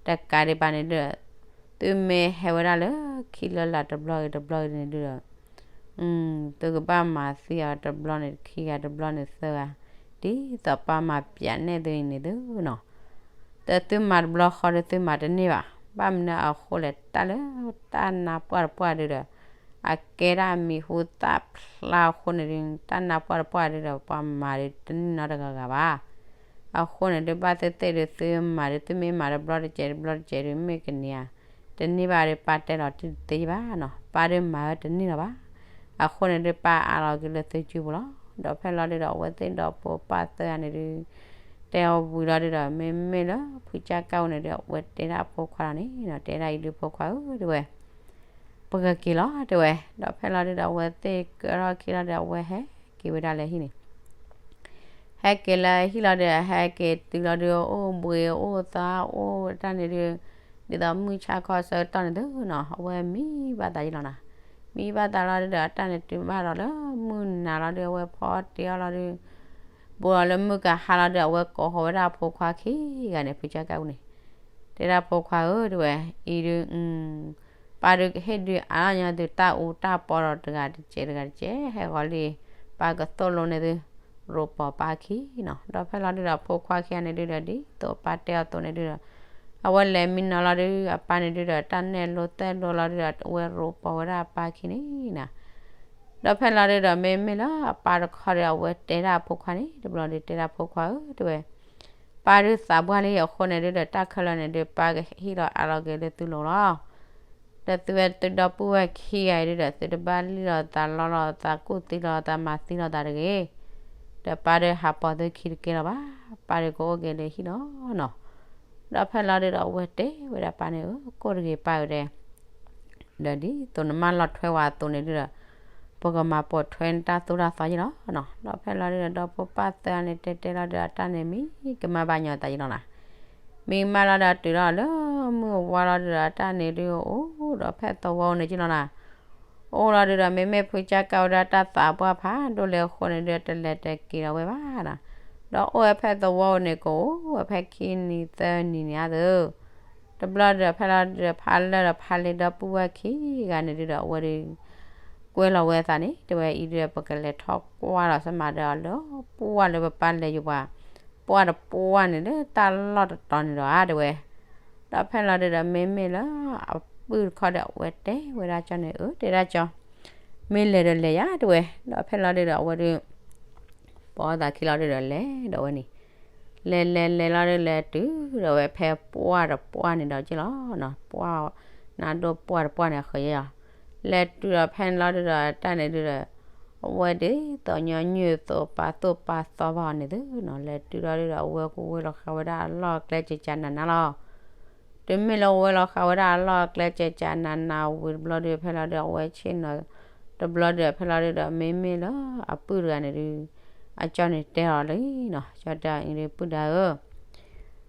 တကးဒံးဘၣ်န့ၣ်ဒုဒီး သုမ့ၢ်ဟဲဝဲဒၣ်လၢခံလၢလာ်တဘျီဂ့ၤတဘျီဂ့ၤန့ၣ်ဒုဒီး သုကဘၣ်မၤသံအီၤတဘျီန့ၣ်ခံဂၤတဘျီန့ၣ်သၢဂၤ ဒ်သိးပှၤမၤပျးနဲၣ်သုအံၤန့ၣ်သုနီၤ. ဒီးသုမၤတဘျီဃီဒီးသုမၤတန့ၢ်ဘၣ်. ဘၣ်မနုၤအဃိလဲၣ် တၢ်လၢတၢ်နါပှၢ်တပှၢ်ဒုဒီး အကဲဒၣ်မံၤဟူသၣ်ဖျါအဃိန့ၣ်ဒု တၢ်နါပှၢ်တပှၢ်ဒုဒီး ပှၤမၤဒုတန့ၢ်နီတဂၤဂၤဘၣ်. အဃိန့ၣ်ဒု ဘၣ်သ့ၣ်သ့ၣ်ဒု သုမၤဒု သုမ့ၢ်မၤတဘျီတစဲးတဘျီတစဲးဒု မ့ၢ်ကန့ၢ်ဧါ တန့ၢ်ဘၣ်ဒု ပၢ်တဲလီၤတသ့ဘၣ်နီၤ ပၢ်ဒုမၤဝဲတန့ၢ်လီၤဘၣ်. အဃိန့ၣ်ဒု ပၢ်အးလီၤက့ၤလၢသုစုပူၤလီၤ. ဒီးဖဲလီၤဒုဒီး အဝဲသ့ၣ်ဒီးဖိပၢ်သၢဂၤန့ၣ်ဒု တဲအီၤဝံၤလီၤဒုဒီး မ့မ့ၢ်လၢဖုကၠၢ်ကၣ်အူန့ၣ်ဒု အဝဲတဲဒၣ်အဖိခွါလီၤန့ၣ်နီၤ တဲဒၣ်အံၤဒု ဖိခွါဧၢ တဲဝဲ ပကက့ၤလီၤ တဲဝဲ. ဒီးဖဲလီၤဒုဒီး အဝဲသ့ၣ်ကၢထီၣ်ခံလီၤဒီး အဝဲဟဲက့ၤဝဲဒၣ်လၢဟံၣ်န့ၣ် ဟဲက့ၤလၢဟံၣ်လီၤဒီး ဟဲက့ၤတုၤလီၤဒု အိၣ်ဘှံးအိၣ်သါအိၣ်တၢ်န့ၣ်ဒု ဒ်သိးမုၢ်ဆါခီဆၢကတီၢ်န့ၣ်သုနီၤ အဝဲမံဘၣ်သးယံလီၤနီၤ. မံဘၣ်သးလီၤဒုဒီး အတၢ်န့ၣ်တုၤဘၣ်ဒီးလၢမုၢ်နၤလီၤဒု အဝဲဖီတ့ၢ်အီၤလီၤဒု ဘူးလီၤလၢမုၢ်ကဟါလီၤဒု အဝဲကိးဃီၤဝဲဒၣ်အဖိခွါခံဂၤန့ၣ် ဖုကၠၢ်ကၣ်အူန့ၣ် တဲဒၣ်ဖိခွါဧၢ တဲဝဲ အံၤဒု ပၢ်ဒုကဟ့ၣ်ဒုးအါလီၤညီသုတၢ်အူတၢ်ပီဒီးတဂၤတစဲးတဂၤတစဲး ဟဲဂီၤလံ ပၢ်ကသိၣ်လိန့ၢ်သု ရိပီၤပၢ်ခံနီၤ. ဒီးဖဲလီၤဒုဒီး ဖိခွါခံဂၤန့ၣ်ဒုဒီး ဒ်သိးပၢ်တဲအီၤအသိးန့ၣ်ဒုဒီး အဝဲလဲၤမံနီၤလီၤဒု အပၢ်န့ၣ်ဒုဒီး တၢ်နဲၣ်လိၤသဲၣ်လိၤလီၤဒုဒီး အဝဲရိပီၤဝဲဒၣ်အပၢ်ခံန့ၣ်နီၤ. ဒီးဖဲလီၤဒုဒီး မ့မ့ၢ်လၢအပၢ်တခီဒီး အဝဲတဲဒၣ်အဖိခွါန့ၣ် တဘျီဒုတဲဒၣ်ဖိခွါဧၢ တဲဝဲ ပၢ်ဒုသးပှၢ်လံအဃိန့ၣ်ဒုဒီး တၢ်ခဲလၢာ်န့ၣ်ဒု ပၢ်ကဟ့ၣ်လီၤအးလီၤက့ၤလၢသုလိၤလီၤ. ဒီးသုဝဲသုဒီပုၢ်ဝဲၢ်ခံဂၤအံၤဒုဒီး သုတဘၣ်လံၣ်လီၤသးလီလီၤသးကူၣ်သံလီၤသးမၤသံလီၤသးတဂ့ၤ. ဒီးပၢ်ဒုဟးပိာ်သုခံတကဲလၢၤဘၣ်. ပၢ်ဒုကအိၣ်က့ၤလၢဟံၣ်လီၤနီၤ. ဒီးဖဲလီၤဒုဒီး အဝဲတဲဝဲဒၣ်ပၢ်န့ၣ် အၢ ကိၣ်တဂ့ၤပၢ်ဧၢတဲ ဒီးဒ်သိးနမါလီၤထွဲဝဲအသိးန့ၣ်ဒုဒီး ပကမၤပိာ်ထွဲနတၢ်သိၣ်တၢ်သီယ့ၣ်လီၤနီၤ. ဒီးဖဲလီၤဒုဒီး ဒီဖိပၢ်သၢဂၤန့ၣ် တဲတဲလီၤဒုဒီး အတၢ်န့ၣ်မံကမၣ်ဘၣ်ညီသးယ့ၣ်လီၤနီၤ. မံကမၣ်လီၤဒီးတုၤလီၤလၢမုၢ်ဝါလီၤဒုဒီး အတၢ်န့ၣ်ဒုအိၣ်ဒီးဖဲသဝီန့ၣ်ယ့ၣ်လီၤနီၤ. အိၣ်လီၤဒုဒီး မ့မ့ၢ်ဖုကၠၢ်ကၣ်ဝဲဒၣ်တၢ်သးပှၢ်ဖးဒိၣ်လဲၣ်အဃိန့ၣ်ဒု တလဲၤတက့ၤလီၤဝဲဘၣ်နီၤ. ဒီးအိၣ်ဝဲဖဲသဝီန့ၣ် ကအိၣ်ဝဲဖဲခံနံၤသၢနံၤန့ၣ်အသိး တဘျီဒီးဖဲလီၤဒုဒီး ဖးလၢာ်ဒီးဖးလ့ၤဒီပုၢ်ဝဲၢ်ခံဂၤန့ၣ်ဒုဒီး အဝဲဒု ကွဲလီၤဝဲအသးန့ၣ် တဲဝဲအံၤဒုဒီး ပကလဲၤထီၣ်ကွၢ်လီၤဆၢမးဒီးလၢပှၢ်လၢပပၢ်လဲၤယံၤပှၤ ပှၢ်တပှၢ်န့ၣ် လၢတၢ်လီၢ်တတီၤန့ၣ်ဒီးဧါ တဲဝဲ. ဒီးဖဲလီၤဒုဒီး မ့မ့ၢ်လၢအပုၢ်တခီဒီး အဝဲတဲဝဲဒၣ်ကၠီန့ၣ် အၢ တဲဒၣ်ကၠီ မ့ၢ်လဲၤဒီးလဲၤယၤ တဲဝဲ. ဒီးဖဲလီၤဒုဒီး အဝဲဒု ပိာ်အသးခံလီၤဒုဒီး လဲၤဒီးဝဲန့ၣ် လဲၤလဲၤလဲၤလီၤဒု လဲၤတုၤဒီးဝဲဖဲပှၢ်တပှၢ်န့ၣ်ဒီးက့ၢ်လီၤနီၤ. ပှၢ်နါဒိၣ်ပှၢ်တပှၢ်န့ၣ် အဃၢၤယဲလီၤ. လဲၤတုၤဒီးဖဲန့ၣ်လီၤဒုဒီး တၢ်န့ၣ်ဒုဒီး အဝဲဒ်သိးညီနုၢ်အသိး ပာ်သိၣ်ပာ်သီဘၣ်အီၤန့ၣ်သုနီၤ, လဲၤတုၤလီၤဒုဒီး အဝဲကဝဲၢ်လီၤဃာ်ဝဲဒၣ်အလီၢ်အကျဲ ကကနးနးလီၤ. တုၤမ့ၢ်လၢအဝဲလီၤဃာ်ဝဲဒၣ်အလီၢ်အကျဲ ကကနးနးဝံၤတဘျီဒု ဖဲလီၤဒုဒီး အဝဲဆ့ၣ်နီၤတဘျီဒု ဖဲလီၤဒုဒီး မ့မ့ၢ်လၢအပုၢ်တဂၤန့ၣ်ဒု အကၠီန့ၣ်တဲအီၤလံနီၤ, ကၠီတဲအီၤအံၤဒု ပုၢ်ဒါဧၢ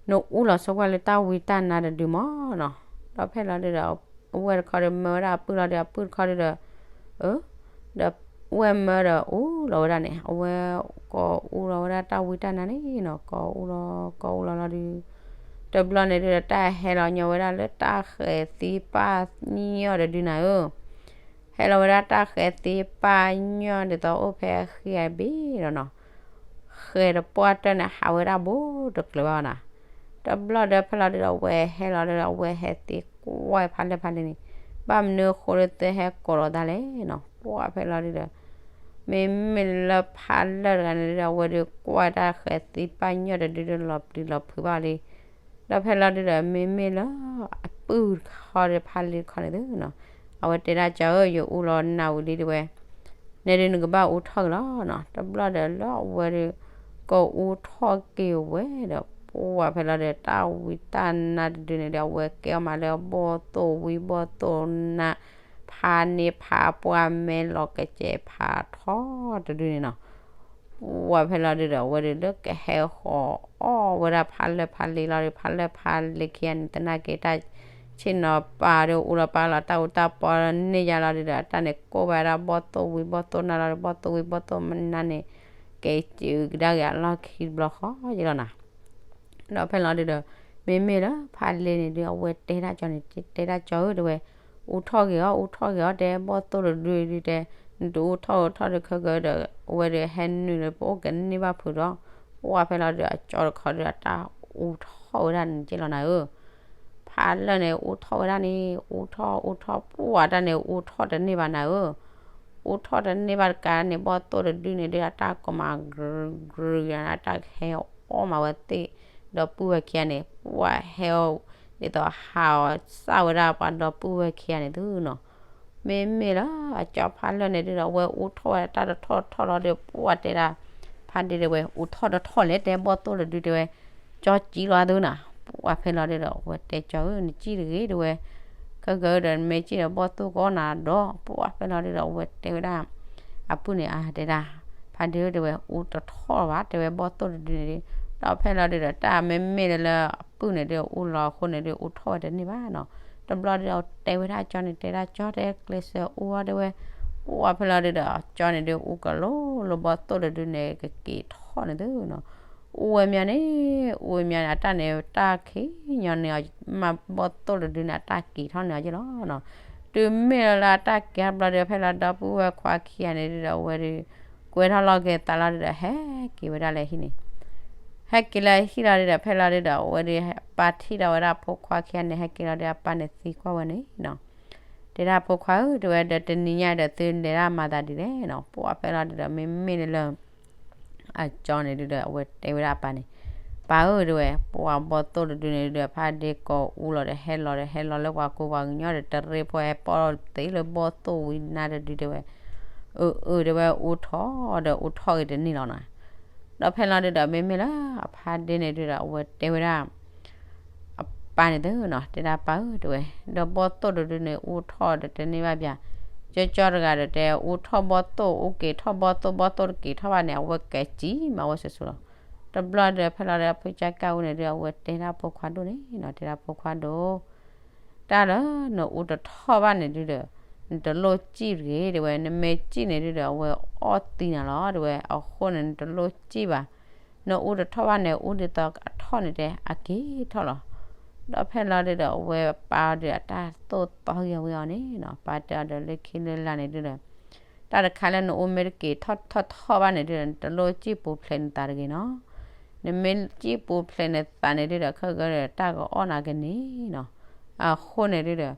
နအူလီၤဆိကွၢ်လၢတၢ်ဝံတၢ်နါတဒုမးနီၤ. ဒီးဖဲလီၤဒုဒီး အဝဲၢ်တခီဒီး မၢဝဲဒၣ်အပုၢ်လီၤဒီး အပုၢ်တခီဒုဒီး အၢ ဒီးဝဲၢ်မၢဒီးအူလီၤဝဲဒၣ်န့ၣ် အဝဲကိးအူလီၤဝဲဒၣ်တၢ်ဝံတၢ်နါန့ၣ်နီၤ, ကိးအူလီၤ ကိးအူလီၤလီၤဒု တဘျီန့ၣ်ဒုဒီး တၢ်ဟဲလီၤညီဝဲဒၣ်လၢတၢ်ဃဲၤသံပၢ်ညီၣ်တဒုနၤဧၢ ဟဲလီၤဝဲဒၣ်တၢ်ဃဲၤသံပၢ်ညီၣ်ဒ်သိးအိၣ်ဖဲအဃံအဘ့ၣ်ဒီးနီၤ, ဃဲၤတပှၢ်တၢၢ်န့ၣ် ဟးဝဲဒၣ်ဘူးတကျၢၤဘၣ်နၤ. တဘျီဒီးဖဲလီၤဒုဒီး အဝဲဟဲလီၤဒုဒီး အဝဲဟဲသံကွၢ်ဖးလၢၢ်ဖးလ့န့ၣ်, ဘၣ်မနုၤအဃိလၢသုဟဲကိးလီၤသးလဲၣ်နီၤ, ပှၢ်ဖဲလီၤဒုဒီး မ့မ့ၢ်လၢဖးလၢၢ်တဂၤန့ၣ်ဒုဒီး အဝဲဒုးကွၢ်တၢ်ဃဲၤသံပၢ်ညီၣ်တဒုဒုး လီၤပျံၤလီၤဖုးဘၣ်လံ. ဒီးဖဲလီၤဒုဒီး မ့မ့ၢ်လၢအပုၢ်တခီဒီး ဖးလ့တခီန့ၣ်သုနီၤ, အဝဲတဲဒၣ်ကၠီဧၢ ယအူလီၤနးဝံၤလံတဲဝဲ, နဲဒုးနကဘၣ်အူထီၣ်က့ၤလီၤနီၤ. တဘျီဒီးလၢအဝဲဒုး ကအူထီၣ်က့ၤဝဲဒီး ပှၢ်ဖဲလီၤဒုဒီး တၢ်ဝံတၢ်နါတဒုန့ၣ်ဒီး အဝဲကဲအီၣ်မးလၢဘီၣ်သိၣ်ဝံဘီၣ်သိၣ်နါ ဖးန့ၢ်ဖးပှၢ် မဲလီၤကစဲးဖးထီတဒုန့ၣ်နီၤ. ပှၢ်ဖဲလီၤဒုဒီး အဝဲဒုးလၢကဟဲဃီၤအီၣ်ဝဲဒၣ်ဖးလၢၢ်ဖးလ့လီၤဒီး ဖးလၢၢ်ဖးလ့ခံဂၤန့ၣ် သနာ်က့တၢ်ဆ့ၣ်နီၤပာ်ဒီး အူလီၤပာ်လီၤတၢ်အူတၢ်ပီန့ၢ်ယါလီၤဒုဒီး အတၢ်န့ၣ်ကိၢ်ဘၣ်ဝဲဒၣ်ဘီၣ်သိၣ်ဝံဘီၣ်သိၣ်နါလီၤဒီး ဘီၣ်သိၣ်ဝံဘီၣ်သိၣ်နါန့ၣ် က့ၤစံးကဒါက့ၤအလီၢ်ခံတဘျီဃီယလီၤနၤ. ဒီးဖဲလီၤဒုဒီး မ့မ့ၢ်လၢဖးလ့န့ၣ်ဒု အဝဲတဲဒၣ်ကၠီန့ၣ် တဲဒၣ်ကၠီဧၢတဲဝဲ, အူထီၣ်က့ၤအီၤ အူထီၣ်က့ၤအီၤ တဲဘီၣ်သိၣ်တဒုဒုတဲ, နတအူထီၣ်အူထီၣ်ဒီးခဲကဒီး အဝဲဒုးဟဲနုာ်လၢပအိၣ်ကန့ၢ်ဘၣ်ဖုးဒီး ပှၢ်ဖဲလီၤဒုဒီး အကၠီတခီဒုဒီး တၢ်အူထီၣ်ဝဲဒၣ်န့ၣ်က့လီၤနၤဧၢ ဖးလၢၢ်န့ၣ် အူထီၣ်ဝဲဒၣ်န့ၣ် အူထီၣ်အူထီၣ် ပှၢ်တၢ်န့ၣ် အူထီၣ်တန့ၢ်ဘၣ်နၤဧၢ, အူထီၣ်တန့ၢ်ဘၣ်တကးန့ၣ် ဘီၣ်သိၣ်တဒုန့ၣ်ဒု အတၢ်ကိးမး ကြုဂၤ အတၢ်ဟဲအီၣ်မးဝဲသ့ၣ် ဒီပုၢ်ဝဲၢ်ခံဂၤန့ၣ် ပှၢ်ဟဲအီၣ် ဒ်သိးဟးအီၤစၢ်ဝဲဒၣ်ပှၤဒီပုၢ်ဝဲၢ်ခံဂၤန့ၣ်သုနီၤ. မ့မ့ၢ်လၢအကၠီဖးလၢၢ်န့ၣ်ဒုဒီး အဝဲအူထီၣ်ဝဲတၢ်တထီၣ်ထီၣ်လီၤဒီး ပှၢ်တဲဒၣ် ဖးဒ့တဲဝဲ အူထီၣ်တထီၣ်လဲၣ် တဲဘီၣ်သိၣ်တဒုတဲဝဲ ကၠီကံလီၤသုနီၤ. ပှၢ်ဖဲလီၤဒုဒီး အဝဲတဲကၠီဧၢ နကံတဂ့ၤတဲဝဲ ခဲကဒီး နမ့ၢ်ကံဒီးဘီၣ်သိၣ်ကအီၣ်နၤဒီး ပှၢ်ဖဲလီၤဒုဒီး အဝဲတဲဝဲဒၣ် အပုၢ်န့ၣ် အါတဲဒၣ် ဖးဒ့ဧၢတဲဝဲ အူတထီၣ်ဘၣ် တဲဝဲဘီၣ်သိၣ်တဒုန့ၣ်ဒု ဒီးဖဲလီၤဒုဒီး တၢ်မ့မ့ၢ်လၢအပုၢ်န့ၣ်ဒု အူလီၤအဃိန့ၣ်ဒု အူထီၣ်ဝဲတန့ၢ်ဘၣ်နီၤ. တဘျီဒုဒီး တဲဝဲဒၣ်ကၠီန့ၣ် တဲဒၣ်ကၠီတဲကျဲးစၢးအူအီၤတဲဝဲ ပှၢ်ဖဲလီၤဒုဒီး ကၠီန့ၣ်ဒု အူကလိလၢဘီၣ်သိၣ်တဒုန့ၣ် ကက့ၤထီၣ်န့ၣ်သုနီၤ. အူဝဲမးန့ၣ် အူဝဲမးန့ၣ် အတၢ်န့ၣ် တၢ်ခံးညီန့ၢ်အီၤ မ့ၢ်ဘီၣ်သိၣ်တဒုန့ၣ် အတၢ်က့ၤထီၣ်န့ၢ်အီၤက့လီၤနီၤ. တုၤမ့ၢ်လၢအတၢ်က့ၤထီၣ်တဘျီဒု ဖဲလီၤဒီပုၢ်ဝဲၢ်ခွါခံဂၤန့ၣ်ဒုဒီး အဝဲဒု ကွဲထီၣ်လီၤက့ၤသးလီၤဒုဒီး ဟဲက့ၤဝဲဒၣ်လၢဟံၣ်န့ၣ် ဟဲက့ၤလၢဟံၣ်လီၤဒုဒီး ဖဲလီၤဒုဒီး အဝဲဒု ပၢ်ထံၣ်ဒီးဝဲဒၣ်ဖိခွါခံဂၤန့ၣ် ဟဲက့ၤလီၤဒု အပၢ်န့ၣ်သံကွၢ်ဝဲန့ၣ်နီၤ. တဲဒၣ်ဖိခွါဧၢ တဲဝဲ ဒီးတနံၤညါဒီးသုလဲၤဒၣ်မၤသးဒ်လဲၣ်နီၤ. ပှၢ်ဖဲလီၤဒုဒီး မ့မ့ၢ်လၢ အကၠီန့ၣ်ဒုဒီး အဝဲတဲဝဲဒၣ်အပၢ်န့ၣ်, ပၢ်ဧၢ တဲဝဲ, ပှၢ်ဘီၣ်သိၣ်တဒုန့ၣ်ဒုဒီး ဖးဒ့ကိးအူလီၤဒီး ဟဲလီၤဒီး ဟဲလီၤလၢပှၤကူပှၤကညီဒီး တရ့ဖိဟဲပီၣ်သ့လၢဘီၣ်သိၣ်ဝံနါတဒုတဲဝဲ, အၢ အၢ တဲဝဲ အူထီၣ်ဒီး အူထီၣ်ဂ့ၤတန့ၢ်လီၤနီၤ. ဒီးဖဲလီၤဒုဒီး မ့မ့ၢ်လၢအဖးဒ့န့ၣ်ဒုဒီး အဝဲတဲဝဲဒၣ် အပၢ်န့ၣ်သုနီၤ, တဲဒၣ်ပၢ်ဧၢ တဲဝဲ, ဒီးဘီၣ်သိၣ်တဒုန့ၣ် အူထီၣ်ဒီးတန့ၢ်ဘၣ်ဘၣ်, ကၠီကၠီတဂၤဒီးတဲ အူထီၣ်ဘီၣ်သိၣ် အူက့ၤထီၣ်ဘီၣ်သိၣ် ဘီၣ်သိၣ်တက့ၤထီၣ်ဘၣ်န့ၣ် အဝဲကဲစံးမးဝဲစိၤစိၤလီၤ. တဘျီဒီး ဖဲလီၤဒီး ဖုကၠီကၢ်အူန့ၣ်ဒု အဝဲတဲဒၣ်ဖိခွါဒိၣ်န့ၣ်နီၤ, တဲဒၣ်ဖိခွါဒိၣ် တၢ်လၢနအူတထီၣ်ဘၣ်န့ၣ်ဒုဒီး နတလိၣ်စံၣ်တဂ့ၤ တဲဝဲ, နမ့ၢ်စံၣ်န့ၣ်ဒုဒီး အဝဲအီၣ်သံနၤလီၤ တဲဝဲ, အဃိန့ၣ် နတလိၣ်စံၣ်ဘၣ်, နအူတထီၣ်ဘၣ်န့ၣ် အူဒ်သိးအထီၣ်န့ၣ်တဲ အက့ၤထီၣ်လီၤ. ဒီးဖဲလီၤဒုဒီး အဝဲပၢ်အီၤဒီး အတၢ်သိၣ်သီဂ့ၤဝဲအီၤန့ၣ်နီၤ, ပၢ်တဲအီၤဒီး လၢခံလၢလာ်န့ၣ်ဒုဒီး တၢ်တခါလၢနအူမ့ၢ်တက့ၤထီၣ်ထီၣ်ထီၣ်ဘၣ်န့ၣ်ဒုဒီး နတလိၣ်စံၣ်ပူၤဖျဲးနသးတဂ့ၤနီၤ. နမ့ၢ်စံၣ်ပူၤဖျဲးနသးန့ၣ်ဒုဒီး ခဲကဒီးတၢ်ကအီၣ်နၤကန့ၢ်နီၤ. အဃိန့ၣ်ဒုဒီး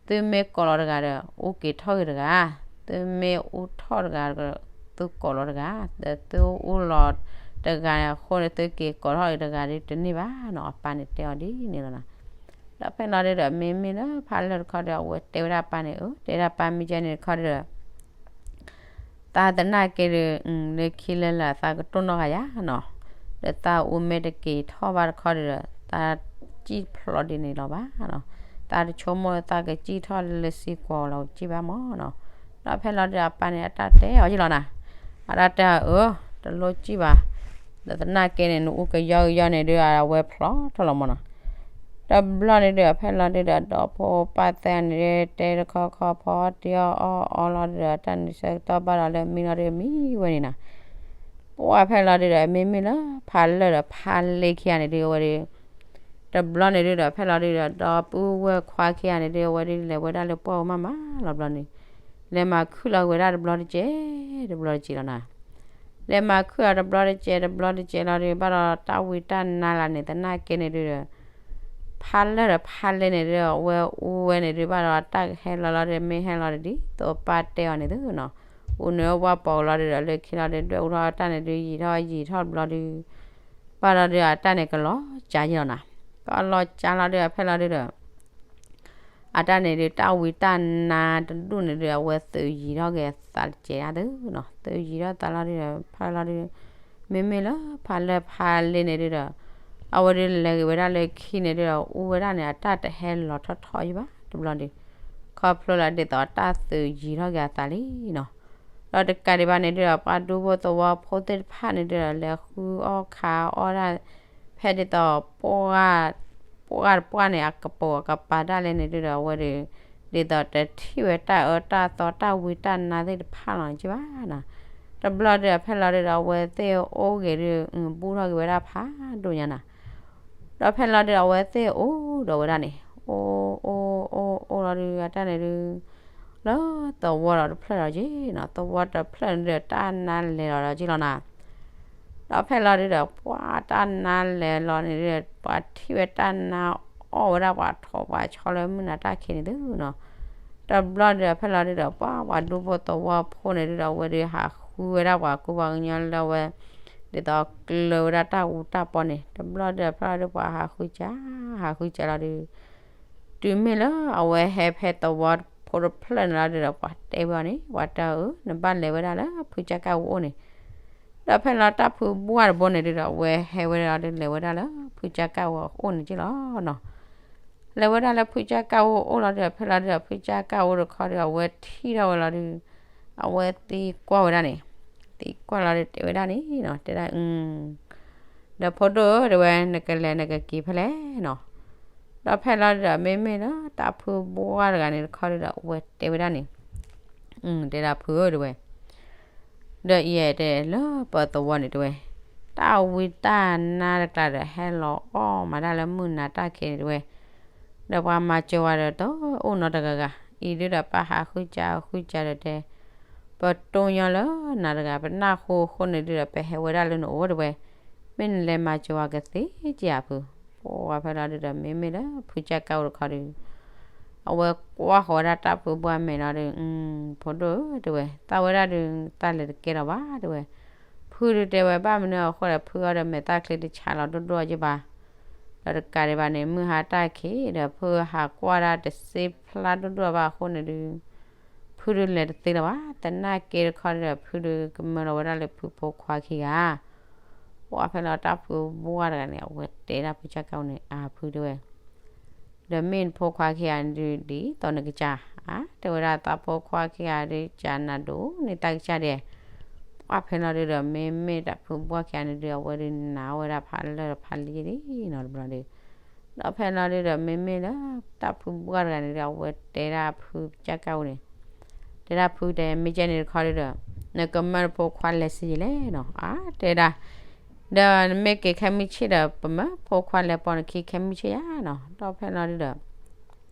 သုမ့ၢ်ကိးလီၤတဂၤဒီး အူက့ၤထီၣ်ဂ့ၤတဂၤ, သုမ့ၢ်အူထီၣ်တဂၤဒီး သုကိးလီၤတဂၤ, ဒီးသုအူလီၤတဂၤန့ၣ် အဃိန့ၣ် သုက့ၤကိးထီၣ်ဂ့ၤတဂၤဒုတန့ၢ်ဘၣ်နီၤ, အပၢ်န့ၣ်တဲအီၤဒ်န့ၣ်လီၤနီၤ. ဒီးဖဲလီၤဒုဒီး မ့မ့ၢ်လၢဖးလၢၢ်တခီဒီး အဝဲတဲဝဲဒၣ်ပၢ်န့ၣ်, အၢ တဲဒၣ်ပၢ်မ့ၢ်ကဲန့ၣ်တခီဒီး သးသနာ်က့ဒီး လၢခံလၢလၢာ်သးကတိၢ်နီၣ်ဃာ်ယၤနီၤ, ဒီးသးအူမ့ၢ်တက့ၤထီၣ်ဘၣ်တခီဒီး သးစံၣ်ဖျိးဒ်န့ၣ်လီၤဘၣ်နီၤ, သးတဆိကမိၣ်လၢသးကစံၣ်ထီၣ်လၢစံၣ်ကွီၤလီၤ စံၣ်ဘၣ်မၢ်နီၤ. ဒီးဖဲလီၤဒုးအပၢ်န့ၣ် အတၢ်တဲအီၤယ့ၣ်လီၤနၤ, အတၢ်တဲအီၤအၢ, တလိၣ်စံၣ်ဘၣ်, ဒီးသနာ်က့န့ၣ် နအူကယီကယီန့ၣ်ဒုး အဝဲဖျိးထီၣ်လီၤမၢ်နီၤ. တဘျီန့ၣ်ဒုး ဖဲလီၤဒုးဒီး ဒီဖိပၢ်သၢဂၤန့ၣ်ဒုး တဲတခီခီဖီတ့ၢ်အီၣ်အီအီလီၤဒုးဒီး တၢ်န့ၣ်ဆၢကတီၢ်ဘၣ်ဒီးလၢမံနီၤဒုးမံဝဲန့ၣ်နီၤ. ပှၢ်ဖဲလီၤဒုးဒီး မ့မ့ၢ်လၢဖးလၢာ်ဒီးဖးလဲၢ်ခံဂၤန့ၣ်ဒုး အဝဲဒုး တဘျီန့ၣ်ဒုးဒီး ဖဲလီၤဒုးဒီး ဒီပုၢ်ဝဲၢ်ခွါခံဂၤန့ၣ်ဒုး အဝဲဒုးလဲၤဝဲဒၣ်လၢပှၢ်ပူၤမးမးလီၤဘျီန့ၣ်, လဲၤမၤခုၣ်လီၤက့ၤဝဲဒၣ်တဘျီတကဲး တဘျီတကဲးလီၤနီၤ. လဲၤမၤခုၣ်အီၤတဘျီတကဲး တဘျီတကဲးလီၤဒုး ဘၣ်ဒီးတၢ်ဝံတၢ်နါလၢန့ၣ် သနာ်က့န့ၣ်ဒုးဒီး ဖးလၢာ်ဒီးဖးလဲၢ်န့ၣ်ဒုး အဝဲအူဝဲန့ၣ်ဒုး ဘၣ်ဒီးတၢ်ကဟဲလီၤလီၤဒီး မ့ၢ်ဟဲလီၤတဒ်သိးပၢ်တဲအီၤန့ၣ်သုနီၤ, အူနုာ်ဝဲပှၢ်ပူၤလီၤဒုးဒီး လၢခံလီၤဒုး ဒွဲၣ်အူထီၣ်တၢ်န့ၣ်ဒုး ယံာ်ထီၣ်ယံာ်ထီၣ်တဘျီဒုး ဘၣ်ဒီးဒုးအတၢ်န့ၣ်ကလီၤကၢယ့ၢ်လီၤနီၤ. ကလီၤကၢလီၤဒုး ဖဲလီၤဒုးဒီး အတၢ်န့ၣ်ဒုး တၢ်ဝံတၢ်နါတဒူၣ်န့ၣ်ဒုး အဝဲသုးယံၤထီၣ်က့ၤအသးတကဲးဒၣ်သုနီၤ, သုးယံၤထီၣ်သးလီၤဒုးဒီး ဖဲလီၤဒုး မ့မ့ၢ်လၢဖးလၢာ်ဖးလဲၢ်န့ၣ်ဒုးဒီး အဝဲဒုးလဲၤက့ၤဝဲဒၣ်လၢခံန့ၣ်ဒုးဒီး အူဝဲဒၣ်န့ၣ် အတၢ်တဟဲလီၤထီၣ်ထီၣ်ယံၤဘၣ်တဘျီဒုး, ခီဖျိလၢဒ်သိးတၢ်သုးယံၤထီၣ်က့ၤအသးလံနီၤ. ဒီးတကးဒံးဘၣ်န့ၣ်ဒုးဒီး ပှၤဒူဖိသဝီဖိသ့ၣ်တဖၣ်န့ၣ်ဒုးဒီး လဲၤဃုအီၣ်ခးအီၣ်ဒၣ် ဖဲဒ်သိး ပှၢ်တပှၢ်န့ၣ် အကပိာ်အကပၤဒၣ်လဲာ်န့ၣ်ဒုးဒီး အဝဲဒုး ဒ်သိးတထံၣ်ဝဲတၢ်အၢတၢ်သီတၢ်ဝံတၢ်နါသ့ၣ်တဖၣ်လီၤန့ၣ်က့ဘၣ်နီၤ. တဘျီဒုးဒီး ဖဲလီၤဒုးဒီး အဝဲသ့ၣ်အိၣ်ဂ့ၤဒုး ဘူၣ်ထီၣ်က့ၤဝဲဒၣ်ဖးဒိၣ်ညါနီၤ. ဒီးဖဲလီၤဒုးဒီး အဝဲသ့ၣ်အိၣ်ဒီးဝဲဒၣ်န့ၣ် အိၣ်အိၣ်အိၣ်အိၣ်လီၤဒုး အတၢ်န့ၣ်ဒုး လၢသဝီဒီးတဖျၢၣ်ဒီးက့နီၤ, သဝီတဖျၢၣ်န့ၣ်ဒုး တၢ်နါလဲၤလီၤဒီးက့လီၤနီၤ. ဒီးဖဲလီၤဒုးဒီး ပှၤတၢ်နါလဲၤလီၤန့ၣ်ဒုး ပှၤထံၣ်ဝဲတၢ်နါအီၣ်ဝဲဒၣ် ပှၤထိးပှၤဆီလၢမုၢ်နၤတၢ်ခံးန့ၣ်သုနီၤ. တဘျီဒုးဒီး ဖဲလီၤဒုးဒီး ပှၤပှၤဒူဖိသဝီဖိန့ၣ်ဒုးဒီး အဝဲဒုးဟးဃုဝဲဒၣ်ပှၤကူပှၤကညီလၢအဝဲ ဒ်သိးကျၢၤဝဲဒၣ်တၢ်အူတၢ်ပီန့ၣ် တဘျီဒုးဒီး ဖဲလီၤဒုး ပှၤဟးဃုစၢ် ဟးဃုစၢ်လီၤဒုး တုၤမ့ၢ်လၢအဝဲဟဲဖဲသဝီဖိတဖျၢၣ်န့ၣ်လီၤဒုးဒီး ပှၤတဲဝဲအီၤန့ၣ် ပှၤတဲအီၤအၢ နဘၣ်လဲၤဝဲဒၣ်လၢဖုကၢ်ကၢ်ဝဲအိၣ်န့ၣ်. ဒီးဖဲလီၤတၢ်ဖုဘှၢ်တဘိန့ၣ်ဒုးဒီး အဝဲဟဲဝဲဒၣ်လီၤဒုး လဲၤဝဲဒၣ်လၢဖုကၢ်ကၢ်ဝဲအိၣ်န့ၣ်က့လီၤနီၤ. လဲၤဝဲဒၣ်လၢဖုကၢ်ကၢ်ဝဲအိၣ်လီၤဒုး ဖဲလီၤဒုးဒီး ဖုကၢ်ကၢ်ဝဲတခီဒုး အဝဲထံၣ်ထီၣ်ဝဲလီၤဒုး အဝဲသံကွၢ်ဝဲဒၣ်န့ၣ် သံကွၢ်လီၤဒုး တဲဝဲဒၣ်န့ၣ်နီၤ တဲဒၣ် ဒီးဖိဒိၣ်ဧၢ တဲဝဲ နကလဲၤနကက့ၤဖဲလဲၣ်နီၤ. ဒီးဖဲလီၤဒုးဒီး မ့မ့ၢ်လၢတၢ်ဖုဘှၢ်တဂၤန့ၣ်တခီဒုးဒီး အဝဲတဲဝဲဒၣ်န့ၣ် တဲဒၣ်ဖုဧၢ တဲဝဲ ဒီးအံၤတဲလၢပသဝီန့ၣ်တဲဝဲ တၢ်ဝံတၢ်နါတကျါဒီး ဟဲလီၤအီၣ်မၤတၢ်လၢမုၢ်နၤတၢ်ခံးန့ၣ်တဲဝဲ ဒီးပှၤမၤစၢၤဝဲဒီးတအိၣ်နီတဂၤဂၤ အံၤဒုးဒီးပဟးဃုစၢ်ဃုစၢ်ဒီးတဲ ပတိၢ်ညီလၢနၤတဂၤ ပနၢ်ဟူအဃိန့ၣ်ဒုးဒီး ပဟဲဝဲဒၣ်လၢနအိၣ်တဲဝဲ မ့ၢ်နလဲၤမၤစၢၤဝဲကသ့က့ၤဧါဖု. ပှၢ်ဖဲလီၤဒုးဒီး မ့မ့ၢ်လၢဖုကၢ်ကၢ်အိၣ်တခီဒုး အဝဲကွၢ်ဃီၤဝဲဒၣ်တၢ်ဖုဘှၢ်မဲာ်လီၤဒုး ဖိဒိၣ်ဧၢ တဲဝဲ သးဝဲဒၣ်ဒုး တၢ်လဲၤတကဲလီၤဘၣ်တဲဝဲ ဖုဒုးတဲဝဲ ဘၣ်မနုၤအဃိဒီး ဖုအီၤဒီးမဲာ်သၣ်ချံတဆးလီၤဒိၣ်ဒိၣ်အီၤက့ဘၣ်. ဒီးတကးဒံးဘၣ်န့ၣ် မုၢ်ဟါတၢ်ခံးဒီး ဖုဟးကွၢ်ဒၣ်တစ့ဖျါဒိၣ်ဒိၣ်ဘၣ်အဃိန့ၣ်ဒုး ဖုဒုးလဲၤတသ့လၢၤဘၣ်. သနာ်က့တခီဒီး ဖုဒုးကမၢလီၤဝဲဒၣ်လၢဖုဖိခွါခံဂၤ ပှၢ်ဖဲလီၤတၢ်ဖုဘှၢ်တဂၤန့ၣ် အဝဲတဲဒၣ်ဖုကၢ်ကၢ်အိၣ်န့ၣ် အါဖုတဲဝဲ ဒီးမ့ၢ်နဖိခွါခံဂၤဒုး ဒ်သိးနကစၢ်ဧါ တဲဝဲဒၣ်သးဖိခွါခံဂၤဒုး ကၢ်နၤဒိၣ်န့ၢ်တၢ်ကစၢ်ဒဲး. ပှၢ်ဖဲလီၤဒုးဒီး မ့မ့ၢ်တၢ်ဖုဘှၢ်ခံဂၤန့ၣ်ဒုး အဝဲဒုးနါဝဲဒၣ်ဖးလၢာ်ဖးလဲၢ်လံနီၤတဘျီဒုး ဒီးဖဲလီၤဒုးဒီး မ့မ့ၢ်လၢ တၢ်ဖုဘှၢ်တဂၤန့ၣ်ဒီး အဝဲတဲဒၣ်ဖုကၢ်ကၢ်အိၣ်န့ၣ် တဲဒၣ်ဖုတဲ မ့ၢ်ကဲန့ၣ်တခီဒုးဒီး နကမၢနဖိခွါလဲၤဆံးယံာ်လဲၣ်နီၤ အါ တဲဒၣ် ဒီးနမ့ၢ်က့ၤခဲမုၢ်ဆ့ၣ်ဒီး ပမၢဖိခွါလဲၤပိာ်နခံခဲမုၢ်ဆ့ၣ်ယါနီၤ ဒီးဖဲလီၤဒုးဒီး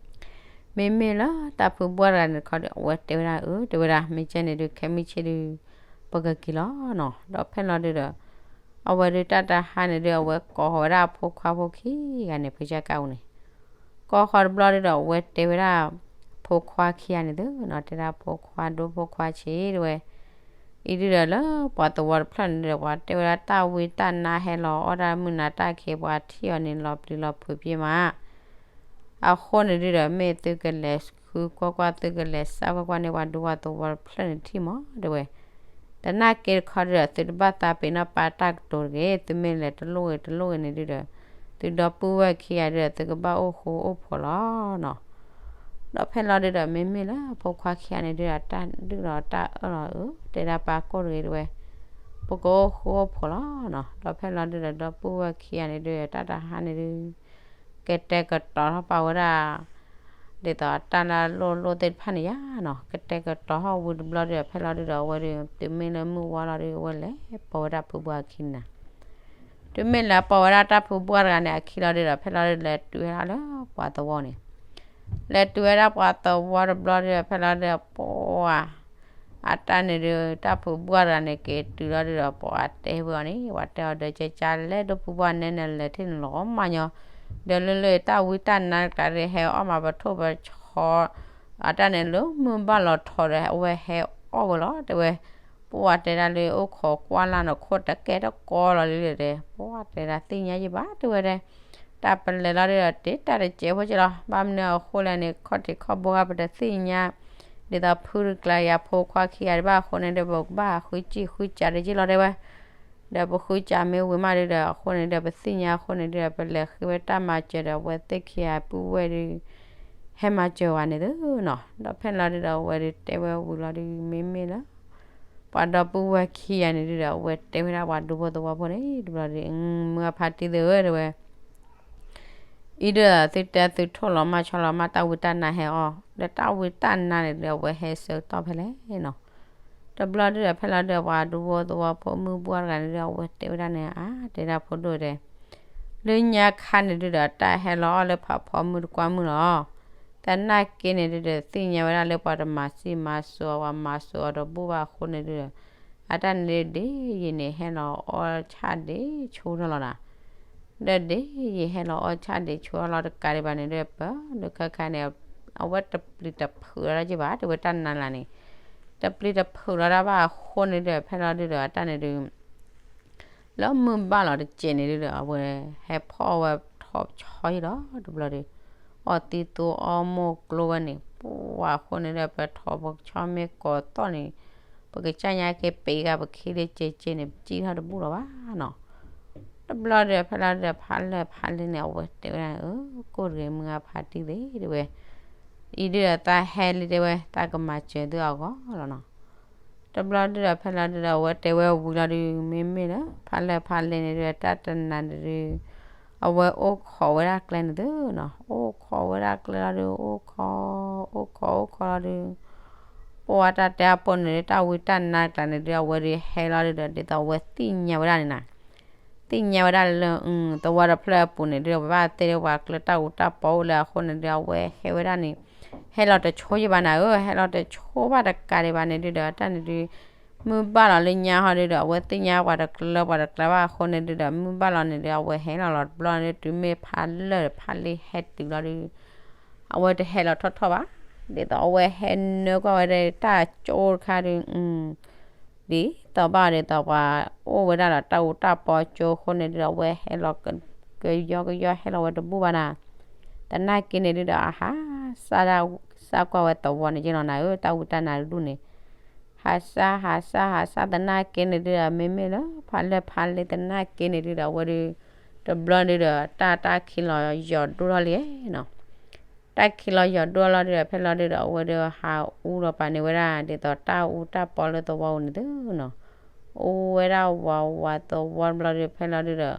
မ့မ့ၢ်လၢတၢ်ဖုဘှၢ်တဂၤန့ၣ်တခီဒီး အဝဲတဲဝဲဒၣ်အၢ တဲဝဲဒၣ် မ့ၢ်ကဲန့ၣ်ဒုး ခဲမုၢ်ဆ့ၣ်ဒုး ပကက့ၤလီၤနီၤ ဒီးဖဲလီၤဒုးဒီး အဝဲဒုးတၢ်တဟါန့ၣ်ဒုး အဝဲကိးဃီၤဝဲဒၣ်အဖိခွါဖိခံဂၤန့ၣ် ဖုကၢ်ကၢ်အိၣ်န့ၣ် ကိးဃီၤတဘျီဒုးဒီး အဝဲတဲဝဲဒၣ် ဖိခွါခံဂၤန့ၣ်သုနီၤ တဲဒၣ်ဖိခွါဒိၣ်ဖိခွါဆံးတဲဝဲ အံၤဒုးဒီးလၢပှၤသဝီတဖျၢၣ်န့ၣ်ဒီး ပှၤတဲဝဲဒၣ်တၢ်ဝံတၢ်နါဟဲလီၤအီၣ်တၢ်မုၢ်နၤတၢ်ခံး ပှၤထံၣ်အီၤန့ၣ်လီၤပျံၤလီၤဖုးပျဲမး အဃိန့ၣ်ဒုးဒီး မ့ၢ်သုကလဲၤဃုကွၢ်ကွၢ် သုကလဲၤစးကွၢ်ကွၢ်န့ၢ်ပှၤဒူပှၤသဝီတဖျၢၣ်န့ၣ်ထံၣ်မး တဲဝဲ. သနာ်က့တခီဒုဒီး သုတဘၣ်သးပ့ၤနီၣ်ပာ်တၢ်ကတိၤတဂ့ၤ, သုမ့ၢ်လဲၤတလိၣ်ဂ့ၤတလိၣ်ဂ့ၤန့ၣ်ဒုဒီး သုဒီပုၢ်ဝဲၢ်ခံဂၤဒုဒီး သုကဘၣ်အိၣ်ဃူအိၣ်ဖိးလီၤနီၤ. ဒီးဖဲလီၤဒုဒီး မ့မ့ၢ်လၢဖိခွါခံဂၤန့ၣ်ဒုဒီး တၢ်ဒုၣ်ဒီးတၢ်အၢၣ်လီၤအၢ တဲဒၣ်ပၢ်ကိၢ်တဂ့ၤတဝဲ, ပကအိၣ်ဃူအိၣ်ဖိးလီၤနီၤ. ဒီးဖဲလီၤဒုဒီး ဒီပုၢ်ဝဲၢ်ခံဂၤန့ၣ်ဒုဒီး တၢ်တဟါန့ၣ်ဒု ကတဲာ်ကတီၤထီၣ်ပာ်ဝဲဒၣ် ဒ်သိးတၢ်လၢအလိၣ်လိၣ်သ့ၣ်တဖၣ်န့ၣ်ယါနီၤ, ကတဲာ်ကတီၤထီၣ်ဝံၤတဘျီဒုဒီး ဖဲလီၤဒုဒီး အဝဲဒု တုၤမ့ၢ်လၢမုၢ်ဝါလီၤဒု အဝဲလဲၤပိာ်ဝဲဒၣ်ဖုဘှၢ်အခံန့ၣ်နီၤ. တုၤမ့ၢ်လဲၤပိာ်ဝဲဒၣ်တၢ်ဖုဘှၢ်တဂၤန့ၣ်အခံလီၤဒုဒီး ဖဲလီၤဒုလဲၤတုၤဝဲဒၣ်လၢပှၤသဝီန့ၣ်, လဲၤတုၤဝဲဒၣ်ပှၤသဝီတဘျီဒုဒီး ဖဲလီၤဒု ပှၤ အတၢ်န့ၣ်ဒု တၢ်ဖုဘှၢ်တဂၤန့ၣ် က့ၤတုၤလီၤဒုဒီး ပှၤတဲဝဲအီၤန့ၣ် ပှၤတဲအီၤဒီး ကကလဲၣ် ဒီးဖုဘှၢ်နဲနဲလဲၤထံၣ်န့ၣ်လီၤမးညီ, ဒီးလၢလၢတၢ်ဝံတၢ်နါတကျါဒီး ဟဲအီၣ်မးပထိၣ်ပဆီ အတၢ်န့ၣ်လၢမုၢ်ဘၣ်လီၤထီဒီး အဝဲဟဲအီၣ်ဝဲလီၤ တဲဝဲ, ပှၤတဲဒၣ်လၢအိၣ်ခိးကွၢ်လၢ်နီၤ ခိၣ်တကဲတကီလီၤလံလၢတဲ, ပှၤတဲဒၣ်သ့ၣ်ညါယံၣ်ဘၣ် တဲဝဲဒၣ်, တၢ်ပလဲၤလီၤဒုဒီး တ့တၢ်တစဲးဖိက့လီၤ ဘၣ်မနုၤအဃိလဲၣ်န့ၣ် ခီၣ်ထံးခီၣ်ဘိဂၤ ပတသ့ၣ်ညါ ဒ်သိးဖုတကျါယၤဖိခွါခံဂၤတဘၣ်အဃိန့ၣ်ဒီး ပကဘၣ်ဃုစံၣ်ဃုစးတက့လီၤ တဲဝဲ, ဒီးပဃုစးမ့ၢ်ဝံၤမးဒုဒီး အဃိန့ၣ်ဒီး ပသ့ၣ်ညါအဃိန့ၣ်ဒုဒီး ပလဲၤဃ့ဝဲတၢ်မၤစၢၤဒီး အဝဲသ့ၣ်ခံဂၤပုၢ်ဝဲၢ်ဒု ဟဲမၤစၢၤဝဲန့ၣ်သုနီၤ. ဒီးဖဲလီၤဒုဒီး အဝဲဒုတဲဝဲဝံၤလီၤဒု မ့မ့ၢ်လၢ ပှၤဒီပုၢ်ဝဲၢ်ခံဂၤန့ၣ်ဒုဒီး အဝဲတဲဝဲဒၣ်ပှၤဒူဖိသဝီဖိန့ၣ် တဘျီဒု မုၢ်အဖါတံၢ်သ့ၣ်ဧၢ တဲဝဲ အံၤဒုဒီး သုတဲသုထိၣ်လီၤမၢ်ဆီလီၤမၢ် တၢ်ဝံတၢ်နါဟဲအီၣ် ဒီးတၢ်ဝံတၢ်နါန့ၣ်ဒီး အဝဲဟဲဆၢကတီၢ်ဖဲလဲၣ်နီၤ. တဘျီဒုဒီး ဖဲလီၤဒုဒီး ပှၤဒူဖိသဝီဖိမုၢ်ဘှၢ်တဂၤန့ၣ်ဒီး အဝဲတဲဝဲဒၣ်န့ၣ် အါ တဲဒၣ်ဖိဒိၣ်တဲ လၢညါခါန့ၣ်ဒုဒီး တၢ်ဟဲလီၤအီၣ်လၢဖးဖီမုၢ်တကွၢ်မုၢ်လီၤ. သနာ်က့န့ၣ်ဒုဒီး သ့ၣ်ညါဝဲဒၣ်လၢပှၤတမၤစံၣ်မၤစိၤ ပှၤမၤစိၤအီၤတဘူၣ်ဘၣ်အဃိန့ၣ်ဒုဒီး အတၢ်န့ၣ်ဒု ဒ်ယံာ်န့ၣ် ဟဲလီၤအီၣ်ဆၣ်ဒ့ဆိထီၣ်လီၤနီၤ. ဒီးဒ်ယံာ်ဟဲလီၤအီၣ်ဆၣ်ဒ့ဆိထီၣ်လီၤတကးဒံးဘၣ်န့ၣ်ဒုဒီး ပၢ်လၢခဲခါန့ၣ် အဝဲတပျံၤတဖုးလီၤတၢ်က့ဘၣ် တဲဝဲတၢ်နါလၢန့ၣ် တပျံၤတဖုးလီၤတၢ်ဘၣ်အဃိန့ၣ်ဒီး ဖဲလီၤဒုဒီး အတၢ်န့ၣ်ဒု လၢမုၢ်ဘၣ်လီၤတစဲးန့ၣ်ဒုဒီး အဝဲဟဲဖီၣ်ဝဲထိးဆီယံာ်လီၤ တဘျီဒု အီၣ်သံသိအီၣ်မိၢ်ကျိဝဲန့ၣ် ပှၤအဃိန့ၣ်ဒီး ပထိးပဆီမ့ၢ်ကိးသီၣ်န့ၣ် ပကစၢ်ညါက့ၤပ့ၤဂၤပခံလၢကဲကဲန့ၣ် ပစံၣ်ထီၣ်တဘူၣ်လီၤဘၣ်နီၤ. တဘျီဒီး ဖဲလီၤဒုဒီး ဖးလၢာ်ဖးလဲၢ်န့ၣ် အဝဲတဲဝဲဒၣ် အၢ ကိၢ်တဂ့ၤ မုၢ်အဖါတံၢ်သ့ၣ် တဲဝဲ အံၤဒုဒီး သးဟဲလံ တဲဝဲ သးကမၤစၢၤသုအဂီၢ်လီၤနီၤ. တဘျီဒုဒီး ဖဲလီၤဒုဒီး အဝဲတဲဝဲဝံၤလီၤဒု မ့မ့ၢ်လၢ ဖးလၢာ်ဖးလဲၢ်န့ၣ်ဒုဒီး တၢ်တနၤန့ၣ်ဒု အဝဲအိၣ်ခိးဝဲဒၣ်ကျဲန့ၣ်သုနီၤ, အိၣ်ခိးဝဲဒၣ်ကျဲလီၤဒု အိၣ်ခိး အိၣ်ခိး အိၣ်ခိးလီၤဒု ပှၤတၢ်တဲအပိၢ်န့ၣ်ဒု တၢ်ဝံတၢ်နါတကျါန့ၣ်ဒု အဝဲဒုဟဲလီၤဒုဒီး ဒ်သိးအဝဲသ့ၣ်ညါဝဲဒၣ်န့ၣ်နီၤ, သ့ၣ်ညါဝဲဒၣ်လၢ သဝီတဖျၢၣ်အပူၤန့ၣ်ဒု ပဘၣ်သ့ၣ်လၢပှၤကျဲတၢ်အူတၢ်ပီအိၣ်လၢအဃိန့ၣ်ဒု အဝဲဟဲဝဲဒၣ်န့ၣ်, ဟဲလီၤတဆိယံၣ်ဘၣ်နၤဧၢ, ဟဲလီၤတဆိဘၣ်တကးဒံးဘၣ်န့ၣ်ဒုဒီး တၢ်န့ၣ်ဒု မုၢ်ဘၣ်လီၤလၢညါဟီဒုဒီး အဝဲသ့ၣ်ညါပှၤတကျၢၤပှၤတကျၢၤဘၣ်အဃိန့ၣ်ဒုဒီး မုၢ်ဘၣ်လီၤန့ၣ်ဒု အဝဲဟဲလီၤလီၤတဘျီန့ၣ်ဒု တုၤမ့ၢ်ဖးလၢာ်ဖးလဲၢ်ဟဲတုၤလီၤဒု အဝဲတဟဲလီၤထီၣ်ထီၣ်ဘၣ်, ဒ်သိးအဝဲဟဲနၢကွၢ်ဝဲဒၣ်တၢ်ကၠိတခါဒု ဒ်သိးဘၣ်ဒ်သိးပှၤအိၣ်ဝဲဒၣ်ဒီးတၢ်အူတၢ်ပီကၠိအဃိန့ၣ်ဒုဒီး အဝဲဟဲလီၤကယီကယီဟဲလီၤဝဲတဘူၣ်ဘၣ်နၤ, သနာ်က့န့ၣ်ဒုဒီး အဟးစၢ်ဒၣ်စၢ်ကွၢ်ဝဲသဝီန့ၣ်က့လီၤနၤဧၢ, တၢ်ဝံတၢ်နါတဒူၣ်န့ၣ် ဟးစၢ်ဟးစၢ်ဟးစၢ်သနာ်က့န့ၣ်ဒုဒီး မ့မ့ၢ်လၢဖးလၢာ်ဖးလဲၢ်သနာ်က့န့ၣ်ဒုဒီး အဝဲဒု တဘျီဒုဒီး တၢ်တၢ်ခံးလီၤယီၤဒိၣ်ထီၣ်လံနီၤ, တၢ်ခံးလီၤယီၤဒိၣ်လီၤဒုဒီး ဖဲလီၤဒုဒီး အဝဲဒုဟးအူလီၤပာ်န့ၢ်ဝဲဒၣ် ဒ်သိးတၢ်အူတၢ်ပီလၢသဝီပူၤန့ၣ်သုနီၤ, အူဝဲဒၣ်ဝးဝးသဝီတဘျီဒု ဖဲလီၤဒုဒီး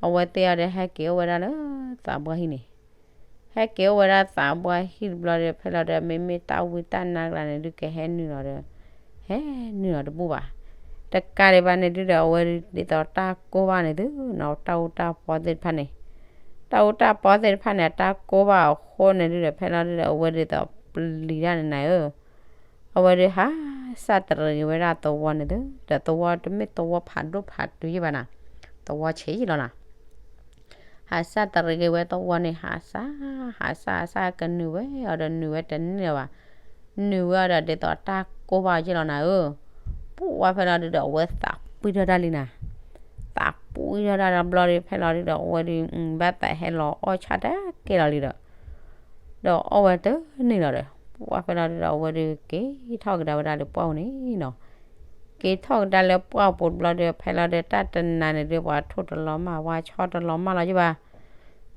အဝဲသ့ၣ်အီၤဒီးဟဲက့ၤအိၣ်ဝဲဒၣ်လၢသးပှၢ်ဟံၣ်န့ၣ် ဟဲက့ၤအိၣ်ဝဲဒၣ်သးပှၢ်ဟံၣ်တဘျီဒီး ဖဲလီၤဒီး မ့မ့ၢ်တၢ်ဝံတၢ်နါတကျါန့ၣ်ဒု ကဟဲနုာ်လီၤဒီး ဟဲနုာ်လီၤတဘူၣ်ဘၣ်. တကးဒံးဘၣ်န့ၣ်ဒုဒီး အဝဲဒု ဒ်သိးတၢ်ကိၢ်ဘၣ်န့ၣ်သုနီၤ, တၢ်အူတၢ်ပီသ့ၣ်တဖၣ်န့ၣ်, တၢ်အူတၢ်ပီသ့ၣ်တဖၣ်န့ၣ် အတၢ်ကိၢ်ဘၣ်အဃိန့ၣ်ဒုဒီး ဖဲလီၤဒုဒီး အဝဲဒ်သိးပျံၤတၢ်န့ၣ်နၤဧၢ အဝဲဒု ဟးစၢ်တရံးက့ၤဝဲဒၣ်သဝီန့ၣ်သု, ဒီးသဝီတမ့ၢ်သဝီဖးဒိၣ်ဖးတုၤယံၣ်ဘၣ်နၤ, သဝီဆံးယံၣ်လီၤနၤ, ဟးစၢ်တရံးက့ၤဝဲသဝီန့ၣ် ဟးစၢ် ဟးစၢ် ဟးစၢ် ကနုာ်ဝဲအီၤဒီးနုာ်ဝဲတန့ၢ်လၢၤဘၣ်, နုာ်ဝဲအီၤဒီးဒ်သိးတၢ်ကိၢ်ဘၣ်ယံၣ်လီၤနၤဧၢ, ပှၤဖဲလီၤဒုဒီး အဝဲသးပှံၢ်ထီၣ်ဒၣ်လံနၤ, သးပှံၢ်ထီၣ်ဒၣ်တဘျီဒု ဖဲလီၤဒုဒီး အဝဲဒု ဘၣ်သးဟဲလီၤအီၣ်ဆၣ်တကဲလီၤလံဒီး ဒီးအီၣ်ဝဲတန့ၢ်လီၤဒီး ပှၤဖဲလီၤဒုဒီး အဝဲဒုက့ၤထီၣ်ကဒါဝဲဒၣ်လၢပှၢ်ပူၤန့ၣ်နီၤ, က့ၤထီၣ်ကဒါလၢပှၢ်ပူၤတဘျီဒီး ဖဲလီၤဒီးတၢ်တနၤန့ၣ်ဒုး ပှၤထိၣ်တလီၤမၢ် ပှၤဆီတလီၤမၢ်လီၤယဘၣ်,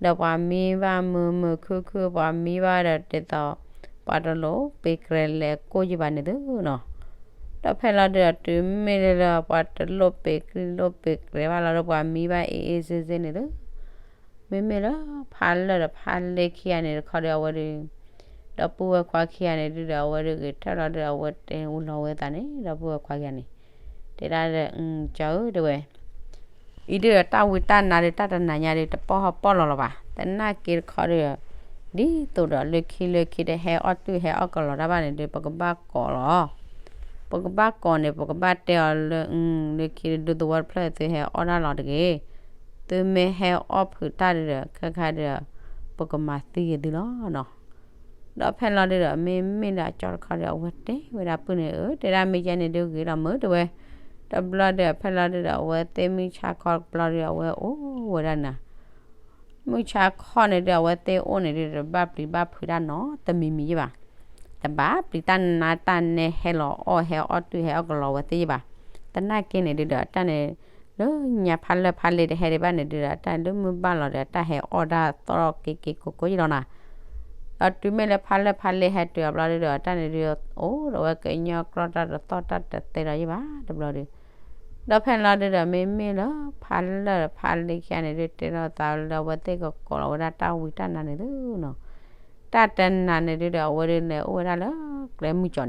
ဒီးပှၤမံဘၣ်မုာ်မုာ်ခုၣ်ခုၣ် ပှၤမံဘၣ်ဒီးဒ်သိး ပှၤတလိၣ်ပ့ၤကြဲးလဲၤကိၢ်ယဘၣ်န့ၣ်သုနီၤ. ဒီးဖဲလီၤဒုးဒီးတုၤမ့ၢ်လၢ ပှၤတလိၣ်ပ့ၤကြဲးလိၣ်ပ့ၤကြဲးဘၣ်လီၤဒီး ပှၤမံဘၣ်အ့ၣ်အ့ၣ်စ့စ့န့ၣ်သု မ့မ့ၢ်လၢဖါလၢၢ်ဒီးဖါလ့ၢ်ခံဂၤန့ၣ်တခီဒီး အဝဲဒုး ဒီပုၢ်ဝဲၢ်ခွါခံဂၤန့ၣ်ဒုးဒီး အဝဲဒုးဂဲၤထၢၣ်လီၤဒီး အဝဲတဲအူလီၤဝဲသးန့ၣ် ဒီပုၢ်ဝဲၢ်ခွါခံဂၤန့ၣ် တဲဒၣ်ဒီး ကၠီဧၢ တဲဝဲ, အံၤဒုးဒီးတၢ်ဝံတၢ်နါဒုး တၢ်တနၤညါဒုး တပီၢ်ဟီၣ်ပီၢ်လီၤလီၤဘၣ်. သနာ်က့တခီဒီး ဒ်သိးဒီးလၢခံလၢခံတဟဲအီၣ်တုၢ်ဟဲအီၣ်ကလီၤတၢ်ဘၣ်န့ၣ်ဒုး ပကဘၣ်ကိးလီၤ. ပကဘၣ်ကိးန့ၣ် ပကဘၣ်တဲအီၤလၢ လၢခံဒုးသဝီတဖျၢၣ်သုဟဲအီၣ်တၢ်လီၤတဂ့ၤ. သုမ့ၢ်ဟဲအီၣ်ဖုးတၢ်ဒုးဒီး ခဲခါဒုးဒီး ပကမၤသံက့ၤသုလီၤနီၤ. ဒီးဖဲလီၤဒုးဒီး မ့မ့ၢ်လၢအကၠီတခီဒီး အဝဲတဲဝဲဒၣ်ပုၢ်န့ၣ် အၢ တဲဒၣ်မ့ၢ်ကဲန့ၣ်ဒုးဂ့ၤလီၤမုာ်တဲဝဲ, တဘျီဒီးဖဲလီၤဒုးဒီး အဝဲသ့ၣ်မုၢ်ဆါခီတဘျီဒီး အဝဲအိၣ်ဝဲဒၣ်နၤ မုၢ်ဆါခီန့ၣ်ဒုး အဝဲသ့ၣ်အိၣ်န့ၣ်ဒုး တဘၣ်ပျံၤဘၣ်ဖုးတၢ်နီတမံၤမံၤယဘၣ်. တဘၣ်ပျံၤတၢ်နါတၢ်နဲဟဲလီၤအီၣ်ဟဲအီၣ်တုၢ်ဟဲအီၣ်ကလီၤဝဲသ့ၣ်ယဘၣ်. သနာ်က့န့ၣ်ဒုးဒီး တၢ်န့ၣ် လၢညါဖါလၢၢ်ဖါလ့ၢ်တဟဲဒံးဘၣ်န့ၣ်ဒုးဒီး အတၢ်လၢမုၢ်ဘၣ်လီၤဒီး အတၢ်ဟဲအီၣ်ဒၣ်သီၣ်က့က့ကိကိယလီၤနၤ. ဒီးတုၤမ့ၢ်လၢဖါလၢၢ်ဖါလ့ၢ်ဟဲတုၤအဘျီဒုးဒီး အတၢ်န့ၣ်ဒုး အိၣ်ဒီးဝဲကညီကြီတၢ်တသီၣ်တၢ်တသဲဒီးယဘၣ်တဘျီဒုး ဒီးဖဲလီၤဒုးဒီး မ့မ့ၢ်လၢဖါလၢၢ်ဖါလ့ၢ်ခံဂၤန့ၣ်ဒုး တဲထီၣ်သးလၢအဝဲသ့ၣ်ကကိးလီၤဝဲဒၣ်တၢ်ဝံတၢ်နါန့ၣ်သုနီၤ. တၢ်တနၤန့ၣ်ဒုးဒီး အဝဲဒုးလဲၤအိၣ်ဝဲဒၣ်လၢကျဲမုၢ်ကၠီန့ၣ်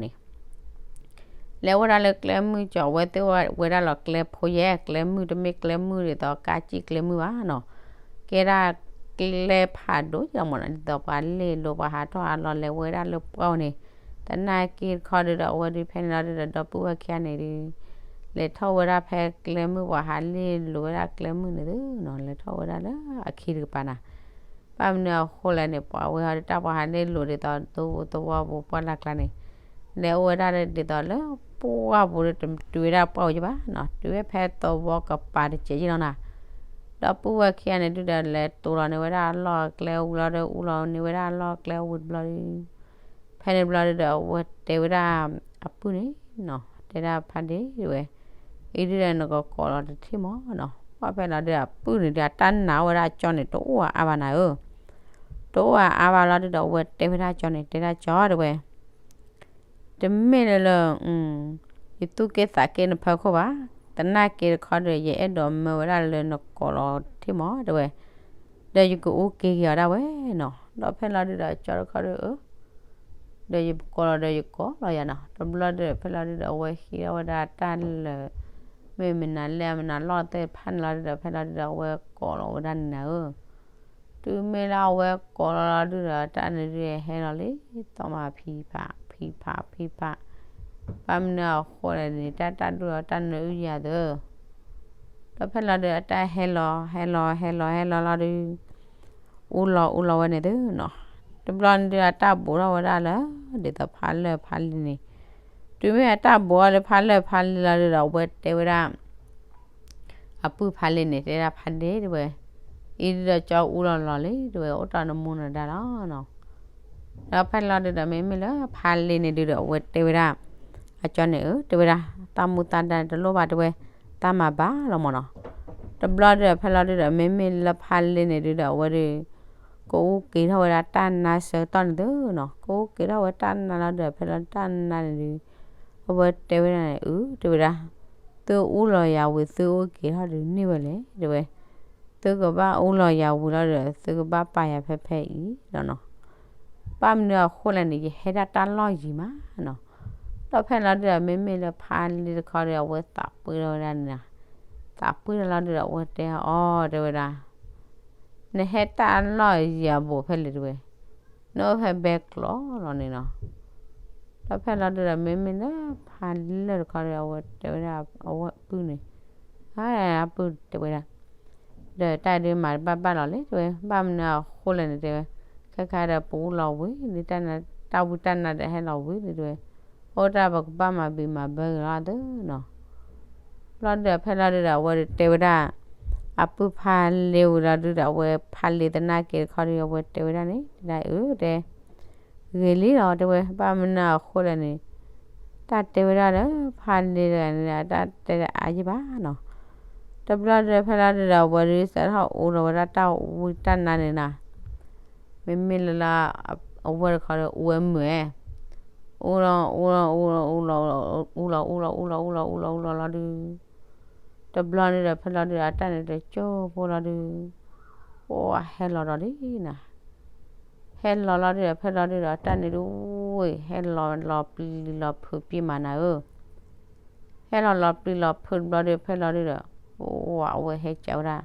လဲၤအိၣ်ဝဲဒၣ်လၢကျဲမုၢ်ကၠီ အဝဲသ့ၣ်အိၣ်ဝဲဒၣ်လီၤကျဲဖိယဲၢ် ကျဲမုၢ်တမ့ၢ်ကျဲမုၢ်ဒ်သိးကါစံၣ်ကျဲမုၢ်ဘၣ်နီၤ. ကဲဒၣ်ကျဲဖးဒိၣ်လီၤမးနီၤ ဒ်သိးပှၤလ့ၢ်လိၤပှၤဟးထီၣ်ဟးလီၤလဲၤဝဲဒၣ်လၢပှၢ်န့ၣ်. သနာ်က့တခီဒုးဒီး အဝဲဒုးဖဲန့ၣ်လီၤဒုးဒီး ဒီပုၢ်ဝဲၢ်ခံဂၤန့ၣ်ဒုး လဲၤထီၣ်ဝဲဒၣ်ဖဲကျဲမုၢ်ပှၤဟးလ့ၢ်လိၤဝဲဒၣ်ကျဲမုၢ်န့ၣ်သုနီၤ လဲၤထီၣ်ဝဲဒၣ်လၢအခံတကပၤနၤ ဘၣ်မနုၤအဃိလဲၣ်န့ၣ် ပှၤဝဲဟီဒုးတၢ်ပှၤဟးလ့ၢ်လိၤဒ်သိးသဝီပူၤပှၢ်လၢ်ကျါန့ၣ် လဲၤအိၣ်ဝဲဒၣ်ဒ်သိးလၢပှၢ်ပူၤဒုး တတုၤဝဲဒၣ်ပှၢ်ပူၤယဘၣ်နီၤ တုၤဝဲဖဲသဝီကပၤတစဲးယလီၤနၤ. ဒီပုၢ်ဝဲၢ်ခံဂၤန့ၣ်ဒုးဒီး လဲၤတိၤလီၤန့ၢ်ဝဲဒၣ်အလီၢ်အကျဲဝံၤလီၤဒီး အူလီၤန့ၢ်ဝဲဒၣ်အလီၢ်အကျဲဝံၤတဘျီဒုး ဖဲန့ၣ်တဘျီဒုးဒီး အဝဲတဲဝဲဒၣ်အပုၢ်န့ၣ်နီၤ တဲဒၣ်ဖါဒ့ဝဲ အံၤဒုးဒီးနကကိးလီၤတထံၣ်မးနီၤ. ပှၢ်ဖဲလီၤဒုးဒီးအပုၢ်န့ၣ်ဒုး အတၢ်နာ်အိၣ်ဝဲဒၣ်အကၠီန့ၣ် တအိၣ်အါအါဘၣ်နၤဧၢ တအိၣ်အါအါဘၣ်လီၤဒုးဒီး အဝဲတဲဝဲဒၣ်ကၠီန့ၣ် တဲဒၣ်ကၠီတဲဝဲ တမ့ၢ်လၢလၢ ယသူၣ်က့ၣ်သးက့ၣ်နဖၢခိၣ်ဘၣ်. သနာ်က့တခီဒီး ယအဲၣ်ဒိးမၢဝဲဒၣ်လၢနကိးလီၤတထံၣ်မးတဲဝဲ, ဒီးယကအူက့ၤက့ၤအီၤဒၣ်ဝဲနီၤ. ဒီးဖဲလီၤဒုးဒီးကၠီတခီဒီး အၢ ဒီးယကိးလီၤဒီးယကိးလီၤယၤနီၤ. တဘျီဒီးဖဲလီၤဒုးဒီး အဝဲဟံးထီၣ်ဝဲဒၣ်တၢ်လၢာ် မ့ၢ်မနုၤလဲၣ်မနုၤလီၢ်သ့ၣ်တဖၣ်န့ၣ်လီၤဒုးဒီး ဖဲလီၤဒုးဒီး အဝဲကိးလီၤဝဲဒၣ်နၤဧၢ တုၤမ့ၢ်လၢအဝဲကိးလီၤလီၤဒုးဒီး တၢ်န့ၣ်ဒုးဟဲလီၤလံ သီၣ်မးဖံးဖး ဖံးဖး ဖံးဖး, ဘၣ်မနုၤအဃိလဲၣ်န့ၣ် တၢ်တၢ်ဒိၣ်ဒီးတၢ်နၢအုၣ်ယၤသၢ, ဒီးဖဲလီၤဒုးဒီးတၢ်ဟဲလီၤ ဟဲလီၤ ဟဲလီၤ ဟဲလီၤလီၤဒုး အူလီၤအူလီၤဝဲန့ၣ်သုနီၤ, တဘျီန့ၣ်ဒုးဒီးတၢ်ဘူးထီၣ်ဝဲဒၣ်လၢ ဒ်သိးဖါလၢၢ်ဖါလ့ၢ်န့ၣ်, တုၤမ့ၢ်အတၢ်ဘူးထီၣ်လၢဖါလၢၢ်ဖါလ့ၢ်လီၤဒုးဒီး အဝဲတဲဝဲဒၣ် အပုၢ်ဖါလ့ၢ်န့ၣ် တဲဒၣ်ဖါဒ့တဲဝဲ, အံၤဒုးဒီးကၠီအူလီၤလီၤလံတဲဝဲ အိၣ်တီၢ်နမိၢ်နဒါလီၤနီၤ, ဒီးဖဲလီၤဒုးဒီးမ့မ့ၢ်လၢဖါလ့ၢ်န့ၣ်ဒုးဒီး အဝဲတဲဝဲဒၣ် အကၠီန့ၣ်ဧၢ တဲဝဲဒၣ် သးမူသးဒါတလိၣ်ဘၣ်တဲဝဲ, သးမၤဘၣ်လီၤမၢ်နီၤ, တဘျီဒုးဒီးဖဲလီၤဒုးဒီး မ့မ့ၢ်လၢဖါလ့ၢ်န့ၣ်ဒုးဒီး အဝဲဒုး ကအူက့ၤထီၣ်ဝဲဒၣ်တၢ်နါဆၢကတီၢ်န့ၣ်သုနီၤ, ကအူက့ၤထီၣ်ဝဲတၢ်နါလီၤဒုးဒီး ဖဲလီၤတၢ်နါန့ၣ်ဒုး အဝဲတဲဝဲဒၣ်န့ၣ် အၢ တဲဝဲဒၣ်, သုအူလီၤယၤဝံၤ သုအူက့ၤထီၣ်ဒုးန့ၢ်ဝဲလဲၣ်တဲဝဲ, သုကဘၣ်အူလီၤယၤဝံၤလီၤဒီး သုကဘၣ်ပာ်ယၤဖဲဖဲအံၤလီၤနီၤ, ဘၣ်မနုၤအဃိလဲၣ်န့ၣ် ယဟဲဒၣ်တၢ်လီၢ်ယံၤမးနီၤ, ဒီးဖဲလီၤဒုးဒီး မ့မ့ၢ်လၢဖါလ့ၢ်တခီဒီး အဝဲသးပှ့ၤထီၣ်ဝဲဒၣ်န့ၣ်, သးပှ့ၤထီၣ်လီၤဒုးဒီး အဝဲတဲအီၤတဲဝဲဒၣ် နဟဲတၢ်လီၢ်ယံၤအဘူးဖဲလဲၣ်တဲဝဲ, နအိၣ်ဖဲဘဲကျိးလီၤန့ၣ်နီၤ, ဒီးဖဲလီၤဒုးဒီး မ့မ့ၢ်လၢဖါလ့ၢ်တခီဒီး အဝဲတဲဝဲဒၣ်အဝဲပုၢ်န့ၣ်, အပုၢ်တဲဝဲဒၣ် ဒီးတၢ်ဒုးမၤတဘၣ်ဘၣ်လီၤလဲၣ်တဲဝဲ, ဘၣ်မနုၤအဃိလဲၣ်န့ၣ်တဲဝဲ, ခဲခါဒီးပအူလီၤဝံၤ ဒ်တၢ်ဝံတၢ်နါဒီးဟဲလီၤဝံၤလံတဲဝဲ, အိၣ်တၢ်ပကဘၣ်မၤဘံးမၤဘၢဂ့ၤလီၤသုနီၤ ဘျီဒုးဒီးဖဲလီၤဒုးဒီး အဝဲဒုးတဲဝဲဒၣ် အပုၢ်ဖါလ့ၢ်ဝံၤလီၤဒုးဒီး အဝဲဖါလ့ၢ်သနာ်က့တခီဒီး အဝဲတဲဝဲဒၣ်န့ၣ် တဲဒၣ်အၢတဲ ဂ့ၤလံလီၤတဲဝဲ, ဘၣ်မနုၤအဃိလဲၣ်န့ၣ် တၢ်တဲဝဲဒၣ်လၢဖးလ့တဂၤန့ၣ် တၢ်တဲတအါယံၣ်ဘၣ်နီၤ. တဘျီဒုးဒီးဖဲလီၤဒုးဒီး အဝဲဒုးစးထီၣ်အူလီၤဝဲဒၣ်တၢ်ဝံတၢ်နါန့ၣ်နီၤ. မ့မ့ၢ်လၢလၢ အဝဲတခီဒီး အူဝဲမုာ်ဝဲ, အူလီၤ အူလီၤ အူလီၤ အူလီၤ အူလီၤ အူလီၤ အူလီၤ အူလီၤ အူလီၤ အူလီၤ အူလီၤလီၤဒုး တဘျီဒုးဒီးဖဲလီၤဒုးဒီး အတၢ်န့ၣ်တကၠိဖိလီၤဒုး ပှၤဟဲလီၤဒီးဒ်နီၤ. ဟဲလီၤလီၤဒုးဒီး ဖဲလီၤဒုးဒီး အတၢ်န့ၣ်ဒုးဝ့ၢ် ဟဲလီၤလီၤပျံၤလီၤဖုးပ့ၢ်မးနၤဧၢ. ဟဲလီၤလီၤပျံၤလီၤဖုးတဘျီဒုး ဖဲလီၤဒုးဒီး ပှၤအဝဲဟဲကးဝဲဒၣ်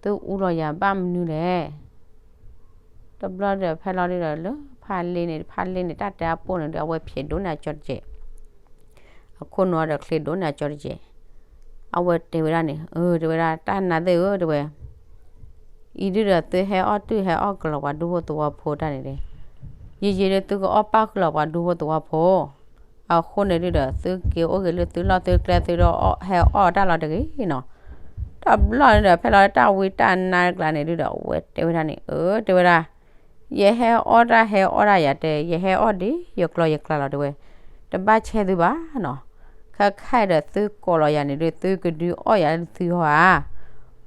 သုအူလီၤယၤဘၣ်မနုၤလဲၣ်. တဘျီဒုးဒီး ဖဲလီၤဒုးဒီး လၢဖးလ့န့ၣ် ဖးလ့န့ၣ် တၢ်တဲအပိၢ်န့ၣ်ဒုး အဝဲဖျဲးဒိၣ်န့ၢ်အကၠီတကဲး အခိၣ်နူာ်ဒီးချ့ဒိၣ်န့ၢ်အကၠီတကဲး. အဝဲတဲဝဲဒၣ်န့ၣ် အၢ တဲဝဲဒၣ် တၢ်နါသ့ၣ်ဧၢ တဲဝဲ, အံၤဒုးဒီးသုဟဲအီၣ်တုာ်ဟဲအီၣ်ကလီၤပှၤဒူဖိသဝီဖိတၢ်န့ၣ်ဒီး ယံာ်ယံာ်ဒုးသုကအီၣ်ပၣ်ဃုာ်လီၤပှၤဒူဖိသဝီဖိ အဃိန့ၣ်ဒုးဒီး သုက့ၤအိၣ်က့ၤလၢသုလီၢ်သုကျဲ သုဒီးဟဲအီၣ်တၢ်လီၤတဂ့ၤနီၤ. တဘျီန့ၣ်ဒီး ဖဲလီၤတၢ်ဝံတၢ်နါတကျါန့ၣ်ဒုးဒီး အဝဲတဲဝဲဒၣ်န့ၣ် အၢ တဲဝဲဒၣ် ယဟဲအီၣ်တၢ်ဟဲအီၣ်တၢ်ယၤတဲ ယဟဲအီၣ်ဒ်ယကျီယကျါလီၤတဲဝဲ, တဘၣ်ဆဲးသုဘၣ်နီၤ. ခဲခါအံၤဒီးသုကိးလီၤယၤန့ၣ်ဒုး သုကဒုးအီၣ်ယၤလၢသုဟီဧါ.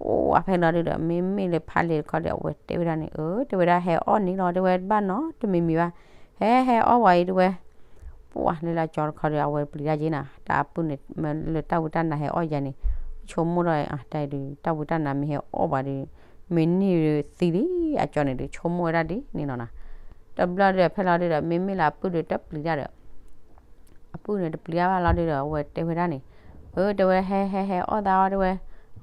ပှၤဖဲလီၤဒုးဒီး မ့မ့ၢ်လၢဖးလ့တခီဒီး အဝဲတဲဝဲဒၣ်န့ၣ် အၢ တဲဝဲဒၣ် ဟဲအီၣ်န့ၣ်လီၤတဲဝဲ တဘၣ်နီတမံၤမံၤဘၣ်, ဟဲဟဲအီၣ်ဝဲအံၤတဲဝဲ. ပှၤလၢလၢကၠီတခီဒီး အဝဲပျံၤတၢ်က့ၤနီၤ တၢ်အပုၢ်န့ၣ် မ့ၢ်လၢတၢ်ဝံတၢ်နါဟဲအီၣ်ယၤန့ၣ် ဆိကမိၣ်ဒီး တၢ်ဒုး တၢ်ဝံတၢ်နါမ့ၢ်ဟဲအီၣ်ပှၤဒီး မ့ၢ်န့ၢ်သံလံ အကၠီန့ၣ်ဒုး ဆိကမိၣ်ဝဲဒၣ်ဒ်န့ၣ်လီၤနီၤ. တဘျီဒီး ဖဲလီၤဒုးဒီး မ့မ့ၢ်လၢအပုၢ်ဒုးတပျံၤတၢ်ဒီး အပုၢ်န့ၣ်တပျံၤဘၣ်လီၤဒုးဒီး အဝဲတဲဝဲဒၣ်န့ၣ်, အၢ တဲဝဲ ဟဲဟဲဟဲအီၣ်သးအီၣ်တဲဝဲ,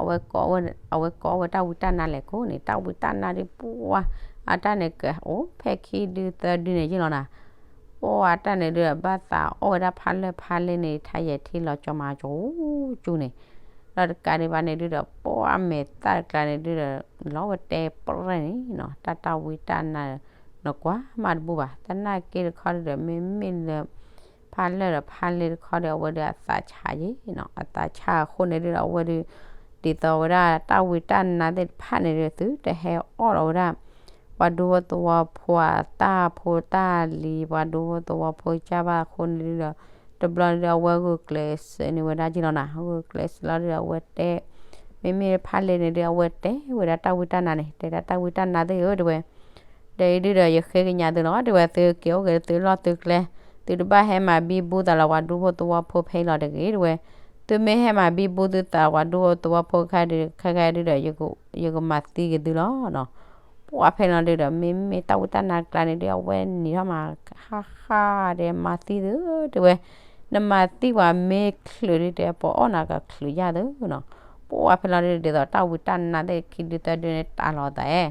အဝဲကိးဝဲတၢ်ဝံတၢ်နါလဲၤကိးန့ၣ် တၢ်ဝံတၢ်နါဒုး ပှၤ အတၢ်န့ၣ်ကအိၣ်ဖဲခံဒုသၢဒုန့ၣ်ယ့ၢ်လီၤနီၤ. ပှၤတၢ်န့ၣ်ဒုး ဘၣ်သးအီၣ်ဝဲဒၣ်ဖးလၢၢ်ဖးလ့န့ၣ် ထါယဲၢ်ထံလီၤကၠီမၤကၠီကၠူန့ၣ်, ဒီးတကးဒံးဘၣ်န့ၣ်ဒုးဒီး ပှၤမဲာ်သၣ်တကျါန့ၣ်ဒုးဒီး လီၤဝဲတဲပရဲၣ်န့ၣ်နီၤ တၢ်တၢ်ဝံတၢ်နါ နကွၢ်မးတဘူၣ်ဘၣ် သနာ်က့တခီဒုးဒီး မ့မ့ၢ်လၢ ဖးလၢၢ်ဒီးဖးလ့တခီဒီး အဝဲဒုးအသးဆးယ့ၣ်နီၤ အသးဆးအဃိန့ၣ်ဒုးဒီး အဝဲဒုး ဒ်သိးဝဲဒၣ်တၢ်ဝံတၢ်နါသ့ၣ်တဖၣ်န့ၣ်ဒုး သုတဟဲအီၣ်လီၤဝဲဒၣ် ပှၤဒူဖိသဝီဖိအတၢ်ဖိတၢ်လံၤ ပှၤဒူဖိသဝီဖိကၢ်ဘၣ်အဃိန့ၣ်ဒုးဒီး တဘျီန့ၣ်ဒုး အဝဲဂုာ်ကျဲးစၢးန့ၢ်ဝဲဒၣ်က့ၢ်လီၤနီၤ ဂုာ်ကျဲးစၢးလီၤဒုးဒီး အဝဲတဲ မ့မ့ၢ်ဖးလ့န့ၣ်ဒုး အဝဲတဲဝဲဒၣ်တၢ်ဝံတၢ်နါန့ၣ် တဲဒၣ်တၢ်ဝံတၢ်နါသ့ၣ်ဧၢ တဲဝဲ ဒီးအံၤဒုးဒီး ယဃ့ကညးသုလီၤ တဲဝဲ သုက့ၤအိၣ်က့ၤသုလီၢ်သုကျဲ, သုတဘၣ်ဟဲမၤဘံဘူသးလီၤပှၤဒူဖိသဝီဖိဖဲအံၤလီၤတဂ့ၤ တဲဝဲ, သုမ့ၢ်ဟဲမၤဘံဘူသုသးပှၤဒူဖိသဝီဖိခဲဒုး ခဲခဲဒုးဒီး ယကမၤသံက့ၤသုလီၤနီၤ. ပှၤဖဲလီၤဒုးဒီး မ့မ့ၢ်တၢ်ဝံတၢ်နါကျါန့ၣ်ဒုး အဝဲနံၤထီၣ်မး ဟါဟါဒီး မၤသံသု တဲဝဲ, နမၤသံပှၤမ့ၢ်ချုးဒုး တဲပှၤအီၣ်နၤကချုးယၢ်သုနီၤ. ပှၤဖဲလီၤဒုး ဒ်သိးတၢ်ဝံတၢ်နါသ့ၣ်ခံဒုသၢဒုန့ၣ် တၢ်လီၤသးအဲ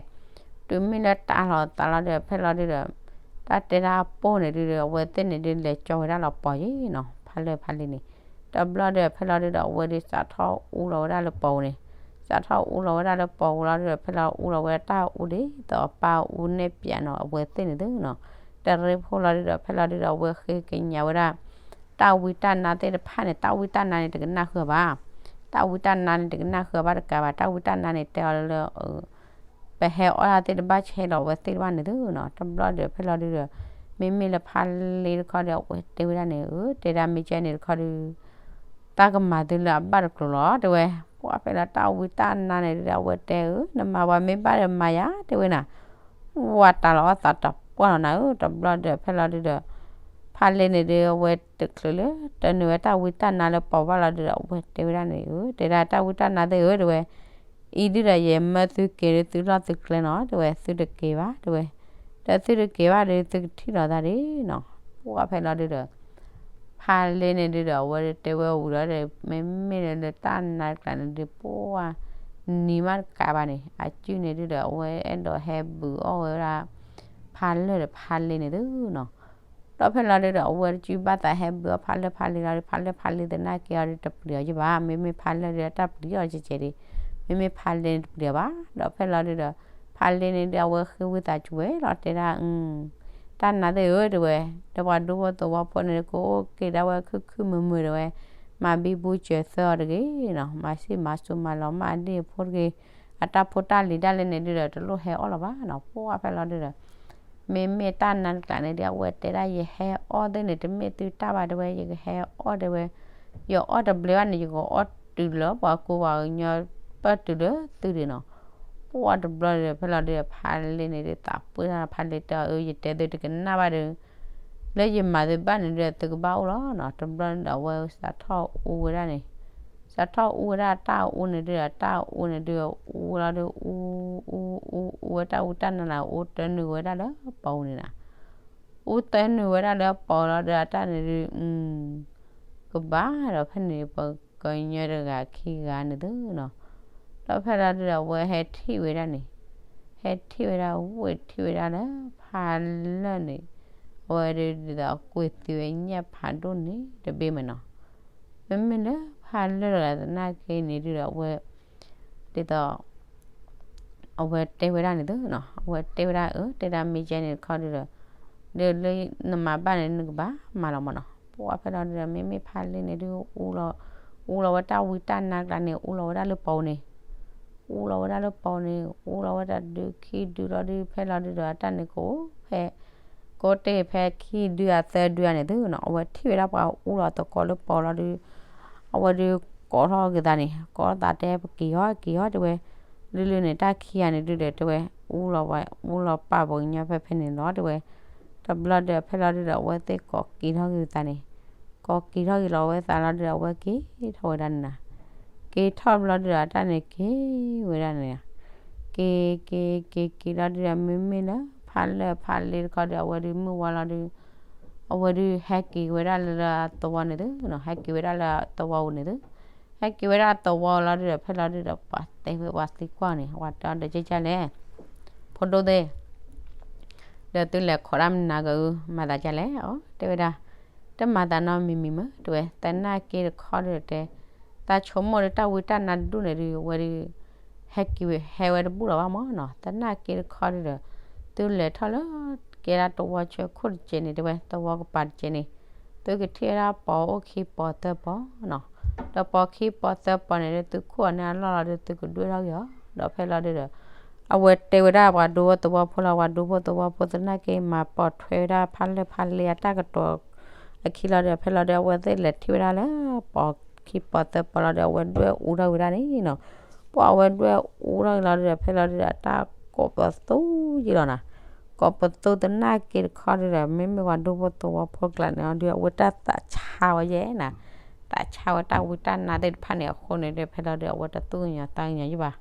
တုၤမ့ၢ်လၢတၢ်လီၤသးလီၤဒီး ဖဲလီၤဒုးဒီး တၢ်တဲတၢ်ပိၢ်န့ၣ်ဒုးဒီး အဝဲသ့ၣ်န့ၣ်ဒုး လဲၤကၠီဝဲဒၣ်လီၤပီၤယ့ၣ်နီၤ ဖးလၢၢ်ဖးလ့န့ၣ်, တဘျီဒီး ဖဲလီၤဒုးဒီး အဝဲဒုးစးထီၣ်အူလီၤဝဲဒၣ်လၢပီၤပူၤန့ၣ်, စးထီၣ်အူလီၤဝဲဒၣ်လၢပီၤပူၤလီၤဒုးဒီး ဖဲလီၤအူလီၤဝဲဒၣ်တၢ်အူဒ်သိးအပၢ်အူနဲၣ်ပၠးနီၤ အဝဲသ့ၣ်န့ၣ်သုနီၤ, တရ့ဖိလီၤဒုးဒီး ဖဲလီၤဒုးဒီး အဝဲဃ့ကညးဝဲဒၣ် တၢ်ဝံတၢ်နါသ့ၣ်တဖၣ်န့ၣ် တၢ်ဝံတၢ်နါန့ၣ် တကနၣ်ဃုာ်ဘၣ်, တၢ်ဝံတၢ်နါန့ၣ် တကနၣ်ဃုာ်ဘၣ်တကးဘၣ် တၢ်ဝံတၢ်နါန့ၣ် တဲအီၤလၢ ပဟဲအီၣ်တၢ်သ့ၣ်တဘၣ်ဆဲးလီၤအဝဲသ့ၣ်တဖၣ်န့ၣ်သုနီၤ, တဘျီဒီး ဖဲလီၤဒုးဒီး မ့မ့ၢ်လၢဖးလ့တခီဒီး အဝဲတဲဝဲဒၣ်န့ၣ် အၢ တဲဒၣ်မ့ၢ်ကဲန့ၣ်တခီဒုး တၢ်ကမၤသုလၢအဘၣ်တကျိၤလီၤ တဲဝဲ, ပှၤဖဲလီၤတၢ်ဝံတၢ်နါန့ၣ်ဒုးဒီး အဝဲတဲအၢ နမၤပှၤမ့ၢ်ဘၣ်ဒီးမၤယၤ တဲဝဲနၤ, ဝၤတၢ်လီၤအီၣ်သးတပှၢ်လီၤနၤဧၢ, တဘျီဒီး ဖဲလီၤဒုးဒီး ဖးလ့န့ၣ်ဒုး အဝဲတချုးလၢ တနုာ်ဝဲတၢ်ဝံတၢ်နါလၢပီၤဘၣ်လီၤဒုးဒီး အဝဲတဲဝဲဒၣ်န့ၣ် အၢ တဲဒၣ်တၢ်ဝံတၢ်နါသ့ၣ်ဧၢ တဲဝဲ, အံၤဒုးဒီး ယမၢသုက့ၤဒုးသုလီၢ်သုကျဲနီၤ တဲဝဲ, သုတက့ၤဘၣ် တဲဝဲ, ဒီးသုတက့ၤဘၣ်ဒီး သုကထံၣ်လီၤသးဒ်နီၤ, ပှၤဖဲလီၤဒုးဒီး ဖးလ့န့ၣ်ဒုးဒီး အဝဲတဲဝဲဝံၤလီၤဒီး မ့မ့ၢ်လၢတၢ်နါတကျါန့ၣ်ဒုး ပှၤနံၤမးတကးဘၣ်န့ၣ် အစုန့ၣ်ဒုးဒီး အဝဲအဲၣ်ဒိးဟဲဘုးအီၣ်ဝဲဒၣ် ဖးလၢၢ်ဒီးဖးလ့န့ၣ်သုနီၤ, ဒီးဖဲလီၤဒုးဒီး အဝဲတစုဘၣ်သးဟဲဘုးအီၣ်ဖးလၢၢ်ဖးလ့လီၤဒီး ဖးလၢၢ်ဖးလ့သနာ်က့အီၤဒုး တပျံၤအီၤယ့ၢ်ဘၣ်, မ့မ့ၢ်ဖးလၢၢ်ဒုး တၢ်ပျံၤအီၤကဲကဲဒံး, မ့မ့ၢ်ဖးလ့န့ၣ်တပျံၤအီၤဘၣ်, ဒီးဖဲလီၤဒုးဒီး ဖးလ့န့ၣ်ဒုး အဝဲဃ့ဝံသးစူၤဝဲလီၤ တဲဒၣ် တၢ်နါသ့ၣ်ဧၢ တဲဝဲ, ဒီးပှၤဒူဖိသဝီဖိန့ၣ် ကအိၣ်က့ၤဒၣ်ဝဲခုၣ်ခုၣ်မုာ်မုာ်တဲဝဲ, မၤဘံဘူစၢၤသၢအီၤတဂ့ၤနီၤ, မၤဆံၣ်မၤဆူမၤလီၤမၢ်အဒ့ၣ်အဖိတဂ့ၤ, အတၢ်ဖိတၢ်လံၤဒၣ်လဲာ်န့ၣ်ဒုးဒီး တလိၣ်ဟဲအီၣ်လီၤဘၣ်နီၤ, ပှၤဖဲလီၤဒုးဒီး မ့မ့ၢ်တၢ်နါတကျးန့ၣ်ဒီး အဝဲတဲဒၣ် ယဟဲအီၣ်သ့ၣ်န့ၣ် တမ့ၢ်သုတၢ်ဘၣ် တဲဝဲ, ယကဟဲအီၣ် တဲဝဲ, ယအီၣ်တဘျီဘၣ်န့ၣ် ယကအီၣ်တုၤလၢပှၤကူပှၤကညီပၢၢ်တုၤလၢသုဒုးနီၤ. ပှၢ်တဘျီဒီး ဖဲလီၤဒုးဒီး ဖါလ့န့ၣ်ဒုး သးပှၢ်တၢ် ဖါလ့တဲအီၤ အၢ ယတဲသုတကနၣ်ဘၣ်ဒီး လၢယမၤသုဘၣ်န့ၣ်ဒုး သုကဘၣ်အိၣ်လီၤနီၤ. တဘျီန့ၣ်ဒီး အဝဲစးထီၣ်အူဝဲဒၣ်န့ၣ်, စးထီၣ်အူဝဲဒၣ်တၢ်အူန့ၣ်ဒုးဒီး တၢ်အူန့ၣ်ဒုး အူလီၤဒုး အူ အူ အူဝဲတၢ်ဝံတၢ်နါန့ၣ် အူတနုာ်ဝဲဒၣ်လၢပီၤပူၤန့ၣ်နီၤ. အူတနုာ်ဝဲဒၣ်လၢပီၤလီၤဒီး အတၢ်န့ၣ်ဒုး ကဘၣ်ဒီး ဖဲန့ၣ် ပှၤကညီတဂၤခံဂၤန့ၣ်သုနီၤ. ဒီးဖဲလီၤဒုးဒီး အဝဲဟဲထံၣ်ဝဲဒၣ်န့ၣ်, ဟဲထံၣ်ဝဲဒၣ် ဝဲထံၣ်ဝဲဒၣ်လၢဖါလၢၢ်န့ၣ်, အဝဲဒုးဒ်သိးကွံာ်သံဝဲညၣ်ဖးဒိၣ်န့ၣ် တဘ့ၣ်မ့ၢ်နီၤ. မ့မ့ၢ်လၢဖါလၢၢ်တဂၤသနာ်က့န့ၣ်ဒုးဒီး အဝဲ ဒ်သိး အဝဲတဲဝဲဒၣ်န့ၣ်သုနီၤ, အဝဲတဲဝဲဒၣ် အၢ တဲဒၣ်မ့ၢ်ကဲန့ၣ်တခီဒုးဒီး ဒီးလၢနမၤဘၣ်န့ၣ် နကဘၣ်မၤလီၤမ့ၢ်နီၤ. ပှၢ်ဖဲလီၤဒုးဒီး မ့မ့ၢ်ဖါလ့န့ၣ်ဒုး အူလီၤဝဲတၢ်ဝံတၢ်နါကျါန့ၣ် အူလီၤဝဲဒၣ်လၢပီၤန့ၣ်, အူလီၤဝဲဒၣ်လၢပီၤန့ၣ် အူလီၤဝဲတၢ်ဒုးခံဒုလီၤဒုး ဖဲလီၤဒုးဒီး အတၢ်န့ၣ်ကအိၣ်ဖဲ ကအိၣ်တ့ၢ်ဖဲခံဒုအသၢဒုအန့ၣ်သုနီၤ. အဝဲထံၣ်ဝဲဒၣ်ပှၤအူလီၤသကိးလၢပီၤလီၤဒုး အဝဲဒုးကိးထီၣ်က့ၤသးန့ၣ် ကိးသးတဲ ပက့ၤဟီၣ်က့ၤဟီၣ်တဲဝဲ, လုၢ်လုၢ်န့ၣ် တၢ်ခံဂၤန့ၣ်ဒုးဒီးတဲဝဲ အူလီၤဝဲ အူလီၤပာ်ပှၤကညီဖဲဖဲန့ၣ်လီၤတဲဝဲ. တဘျီဒီးဖဲလီၤဒုးဒီး အဝဲသ့ၣ်ကိးက့ၤထီၣ်က့ၤသးန့ၣ်, ကိးက့ၤထီၣ်က့ၤလီၤဝဲသးလီၤဒုးဒီး အဝဲက့ၤထီၣ်ဝဲဒၣ်န့ၣ်နီၤ. က့ၤထီၣ်ဘျီဒုးဒီး အတၢ်န့ၣ်က့ၤဝဲဒၣ်န့ၣ်နီၤ. က့ၤ က့ၤ က့ၤ က့ၤလီၤဒုးဒီး မ့မ့ၢ်လၢဖါလၢၢ်ဖါလ့တခီဒီး အဝဲဒုးမုၢ်ဝါလီၤဒုး အဝဲဒုးဟဲက့ၤဝဲဒၣ်လၢသဝီန့ၣ်သုနီၤ, ဟဲက့ၤဝဲဒၣ်လၢသဝီပူၤန့ၣ်သု, ဟဲက့ၤဝဲဒၣ်သဝီလီၤဒုးဒီး ဖဲလီၤဒုးဒီး ပှၤတဲဝဲပှၤသံကွၢ်န့ၣ် ပှၤတဲအီၤဒီး ကဲကဲလဲၣ် ဖိဒိၣ်သ့ၣ်, ဒီးသုလဲၤခိးတၢ်မနုၤက့ၤ မၤသးဒ်လဲၣ်အီၤ တဲဝဲဒၣ်, တမၤသးနီတမံၤမံၤမ့ၢ် တဲဝဲ, သနာ်က့တခီဒုးဒီးတဲ သးဆိကမိၣ်ဒီးတၢ်ဝံတၢ်နါတဒူၣ်န့ၣ်ဒုး အဝဲဒုး ဟဲက့ၤဝဲ ဟဲဝဲတဘူၣ်လီၤဘၣ်မ့ၢ်နီၤ. သနာ်က့တခီဒုးဒီး သုလဲၤထီၣ်လၢ ကဲဒၣ်သဝီဆၢခိၣ်တစဲးန့ၣ် တဲဝဲ သဝီကပၤတစဲးန့ၣ် သုကထံၣ်ဝဲဒၣ်ပီၤအိၣ်ခံပီၤသၢပီၤနီၤ. ဒီးပီၤခံပီၤသၢပီၤန့ၣ်ဒီး သုခိၣ်အီၤန့ၢ်အလီၢ်လီၤဒီး သုကဒွဲၣ်ထီၣ်က့ၤအီၤ ဒီးဖဲလီၤဒုးဒီး အဝဲတဲဝဲဒၣ်ပှၤဒူဖိသဝီဖိလီၤ, ပှၤဒူဖိသဝီဖိသနာ်က့ မၤပိာ်ထွဲဝဲဒၣ်ဖါလၢၢ်ဖါလ့အတၢ်ကတိၤအခံလီၤဒီး ဖဲလီၤဒုး အဝဲသ့ၣ်လဲၤထံၣ်ဝဲဒၣ်လၢ ပီၤခံပီၤသၢပီၤလီၤဒီး အဝဲဒွဲၣ်အူထီၣ်ဝဲဒၣ်န့ၣ်နီၤ. ပှၤအဝဲဒွဲၣ်အူထီၣ်လီၤဒီး ဖဲလီၤဒုးဒီး အတၢ်ကိးပသူယံာ်လီၤနီၤ. ကိးပသူသနာ်က့တခီဒုးဒီး မ့မ့ၢ်ပှၤဒူဖိသဝီဖိကျါန့ၣ်အီၤဒုး အဝဲတၢ်သးဆါဝဲယဲၢ်နီၤ, သးဆါဝဲတၢ်ဝံတၢ်နါသ့ၣ်တဖၣ်န့ၣ်အဃိန့ၣ်ဒီး ဖဲလီၤဒုး အဝဲတသူၣ်ကညီၤသးကညီၤယံာ်ဘၣ်.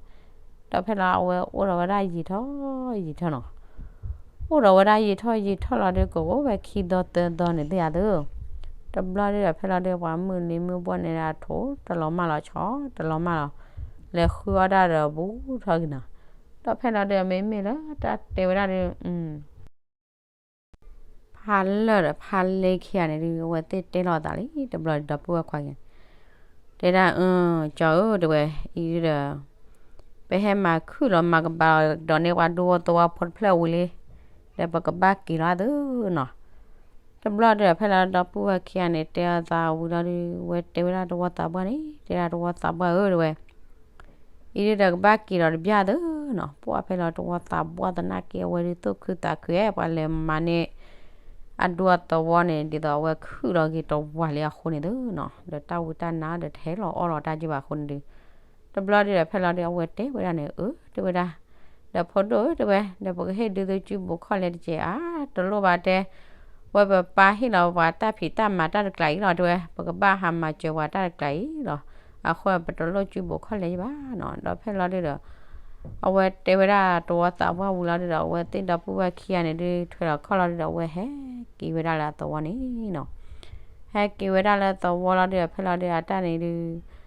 ဒီးဖဲလီၤအဝဲအိၣ်ဒီးဝဲဒၣ်ယံာ်ထီၣ်ယံာ်ထီၣ်နီၤ. အိၣ်ဒီးဝဲဒၣ်ယံာ်ထီၣ်ယံာ်ထီၣ်လီၤဒီး ကအိၣ်ဝဲခံသီသၢသီန့ၣ်သ့ၣ်ဧါသု. တဘျီဒုးဒီး ဖဲလီၤဒုး ပှၤမုၢ်နံၤမုၢ်ဘီန့ၣ်ဒီး ထိၣ်တလီၤမၢ်လီၤဆီ တလီၤမၢ်လီၤ, လဲၤဃုအီၣ်တၢ်ဒီးဘူးထီၣ်က့ၤနီၤ. ဒီးဖဲလီၤဒုး မ့မ့ၢ်လၢတၢ်တဲဝဲဒၣ်ဒီး ဖါလၢၢ်ဒီးဖါလ့ခံဂၤန့ၣ်ဒုး အဝဲသ့ၣ်တဲလီၤအသးလံ တဘျီဒီး ဒီပုၢ်ဝဲၢ်ခွါက့ၤ တဲဒၣ် အၢ ကၠီဧၢ တဲဝဲ အံၤဒုးဒီး ပဟဲမၤခုၣ်လီၤမၤကဘၣ်ဒီးန့ၢ်ပှၤဒူဖိသဝီဖိတဖျၢၣ်ဝံၤလံ, ဒီးပကဘၣ်က့ၤလီၤသုနီၤ. တဘျီဒီး ဖဲလီၤဒီပုၢ်ဝဲၢ်ခံဂၤန့ၣ် တဲအသးဝံၤလီၤဒုး ဝဲတဲဝဲဒၣ်သဝီသးပှၢ်န့ၣ် တဲဒၣ်သဝီသးပှၢ်ဧၢ တဲဝဲ အံၤဒုးဒီးကဘၣ်က့ၤဒီးတဘျီသုနီၤ. ပှၢ်ဖဲလီၤသဝီသးပှၢ်သနာ်က့ အဝဲဒုးသူၣ်ခုသးခု ပှၤလဲၤမၤန့ၢ်အဒူအသဝီန့ၣ် ဒ်သိးအဝဲခုၣ်လီၤက့ၤတဝၤလံအဃိန့ၣ်သုနီၤ ဒီးတၢ်ဝံတၢ်နါဒီးတဟဲလီၤအီၣ်လီၤတၢ်က့ဘၣ်အဃိန့ၣ်ဒုး တဘျီဒုးဒီး ဖဲလီၤဒုး အဝဲတဲဝဲဒၣ်န့ၣ် အၢ တဲဝဲဒၣ် ဒီးဖိဒိၣ်ဧၢ တဲဝဲ ဒီးပကဟ့ၣ်ဒုးသုစုပူၤခီၣ်လဲတကဲးဧါ, တလိၣ်ဘၣ်တဲ, ဝဲပပၢ်ဟ့ၣ်လီၤပှၤတၢ်ဖံးတၢ်မၤတၢ်တကျးအံၤလီၤ တဲဝဲ, ပကဘၣ်ဟးမၤစၢၤပှၤတၢ်တကျးအံၤလီၤ. အဃိပတလိၣ်စုပူၤခီၣ်လဲယဘၣ်နီၤ. ဒီးဖဲလီၤဒုးဒီး အဝဲတဲဝဲဒၣ်သဝီသးပှၢ်ဝံၤလီၤဒုးဒီး အဝဲသ့ၣ်ဒီပုၢ်ဝဲၢ်ခံဂၤန့ၣ်ဒုး ထွဲလီၤခီၣ်လီၤဒုးဒီး အဝဲဟဲက့ၤဝဲဒၣ်လၢအသဝီန့ၣ်နီၤ. ဟဲက့ၤဝဲဒၣ်လၢသဝီလီၤဒုးဒီး ဖဲလီၤဒုးအတၢ်န့ၣ်ဒုး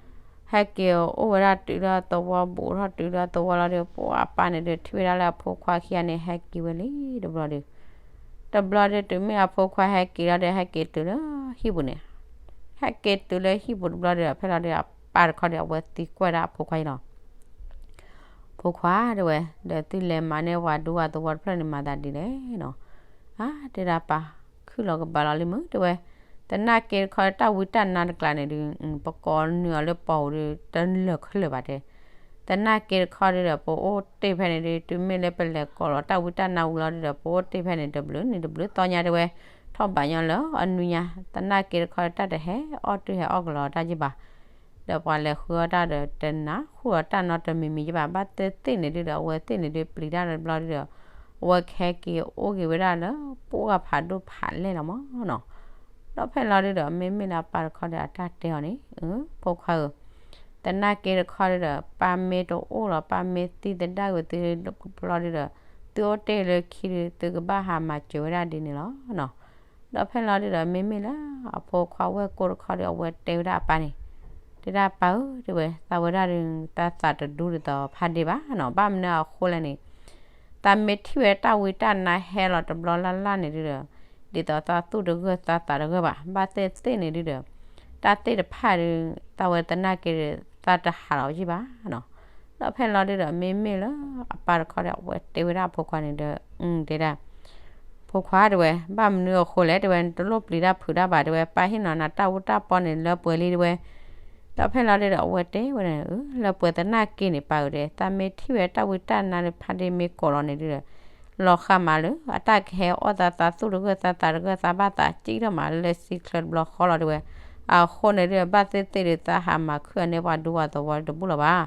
ဟဲက့ၤအိၣ်ဝဲဒၣ်တုၤလၢအသဝီဘူးထီၣ်တုၤလၢအသဝီလီၤဒီး ပှၤအပၢ်န့ၣ်ဒီး ထံၣ်ဝဲဒၣ်လၢအဖိခွါခံဂၤန့ၣ် ဟဲက့ၤဝဲလံတဘျီဒီး, တဘျီဒီးတုၤမ့ၢ်အဖိခွါဟဲက့ၤလီၤဒီး ဟဲက့ၤတုၤလၢဟံၣ်ပူၤန့ၣ်, ဟဲက့ၤတုၤလၢဟံၣ်ပူၤတဘျီဒီး ဖဲလီၤဒီးအပၢ်တခီဒီး အဝဲသံကွၢ်ဒၣ်အဖိခွါအံၤလီၤ. ဖိခွါတဲဝဲ, ဒီးသုလဲၤမၤန့ၢ်ပှၤဒူပှၤသဝီတဖျၢၣ်န့ၣ် မၤသးဒ်လဲၣ်နီၤ. အါ တဲဒၣ်ပၢ်, ခုၣ်လီၤကဘၣ်လီၤလံမုၢ် တဲဝဲ, သနာ်က့တခီတၢ်ဝံတၢ်နါတကျးန့ၣ်ဒုး ပကိးနုာ်အီၤလၢပီၢ်ပူၤဒီး တလၢာ်ခဲလၢာ်ဘၣ်တဲ သနာ်က့တခီဒုဒီး ပအိၣ်တ့ၢ်ဖဲန့ၣ်ဒု တုၤမ့ၢ်လၢပလဲၤကိးလီၤတၢ်ဝံတၢ်နါဝံၤလီၤဒုဒီး ပအိၣ်တ့ၢ်ဖဲန့ၣ် တဘျုးနံၤတဘျုးသီညါတဲဝဲ, ထီၣ်ဘးညီလၢအနွံညါ, သနာ်က့တခီဒု တၢ်တဟဲအီၣ်တုၤဟဲအီၣ်ကလီတၢ်ယဘၣ် ဒီးပှၤလဲၤဃုအီၣ်တၢ်ဒီး တနၢ်ဟူအီၤတၢ်နီတမံၤမံၤယဘၣ်, ဘၣ်သ့ၣ်သ့ၣ်န့ၣ်ဒုဒီး အဝဲသ့ၣ်န့ၣ်ဒုပျံၤတၢ်တဘျီဒုဒီး အဝဲကဟဲက့ၤအိၣ်က့ၤဝဲဒၣ်လၢ ပှၢ်ဖးဒိၣ်ဖးလဲၢ်လီၤမၢ်နီၤ. ဒီးဖဲလီၤဒုဒီး မ့မ့ၢ်လၢအပၢ်တခီဒီး အတၢ်တဲအီၤန့ၣ်, ဖိခွါဧၢ, သနာ်က့တခီဒုဒီး ပၢ်မ့ၢ်တအိၣ်လီၤ ပၢ်မ့ၢ်သံသဒၣ်ဝဲသုတဘျီဒုဒီး သုအိၣ်တ့ၢ်လၢခံဒု သုကဘၣ်ဟးမၤစၢၤဝဲဒၣ်ဒ်န့ၣ်လီၤနီၤ. ဒီးဖဲလီၤဒုဒီး မ့မ့ၢ်လၢ အဖိခွါဝဲၢ်ကိတခီဒီး အဝဲတဲဝဲဒၣ်အပၢ်န့ၣ်, တဲဒၣ်ပၢ်ဧၢ တဲဝဲ, သးဝဲဒၣ်ဒီး တၢ်သးတဒူဒ်သိးဖးဒ့ဘၣ်နီၤ, ဘၣ်မနုၤအဃိလဲၣ်န့ၣ် သးမ့ၢ်ထံၣ်ဝဲတၢ်ဝံတၢ်နါဟဲလီၤတဘျီလၢ်လၢ်န့ၣ်ဒုဒီး ဒ်သိးသးသူၣ်တဂၢၢ်သးသးတဂၢၢ်ဘၣ်, ဘၣ်သ့ၣ်သ့ၣ်န့ၣ်ဒုဒီး တၢ်သ့ၣ်တဖၣ်ဒီး သးဝဲသနာ်က့ဒီး သးတဟးလီၤယဘၣ်နီၤ. ဒီးဖဲလီၤဒုဒီး မ့မ့ၢ်လၢအပၢ်တခီဒီး အဝဲတဲဝဲဒၣ်အဖိခွါန့ၣ်ဒီး တဲဒၣ် ဖိခွါတဲဝဲ, ဘၣ်မနုၤအဃိလဲၣ် တဲဝဲ, နတလိၣ်ပျံၤတၢ်ဖုးတၢ်ဘၣ် တဲဝဲ, ပၢ်ဟ့ၣ်နီၤနၤတၢ်အူတၢ်ပီန့ၣ် လၢပှဲၤလံ တဲဝဲ. ဒီးဖဲလီၤဒုဒီး အဝဲတဲဝဲဒၣ်, လၢပှဲၤသနာ်က့န့ၣ် ပၢ်ဧၢ တဲ, သးမ့ၢ်ထံၣ်ဝဲတၢ်ဝံတၢ်နါလၢဖးဒ့မ့ၢ်ကိးလီၤန့ၣ်ဒုဒီး လီၤဃးမးလၢ အတၢ်ကဟဲအီၣ်သး သးသူၣ်တဂၢၢ်သးသးတဂၢၢ် သးဘၣ်သးစံၣ်ထီၣ်မးလၢစံချၢတဘျီဃီလီၤ တဲဝဲ. အဃိန့ၣ်ဒုဒီး ဘၣ်သ့ၣ်သ့ၣ်ဒီး သးဟးမၤခုၣ်အန့ၢ်ပှၤဒူပှၤသဝီတဘူၣ်လၢၤဘၣ်.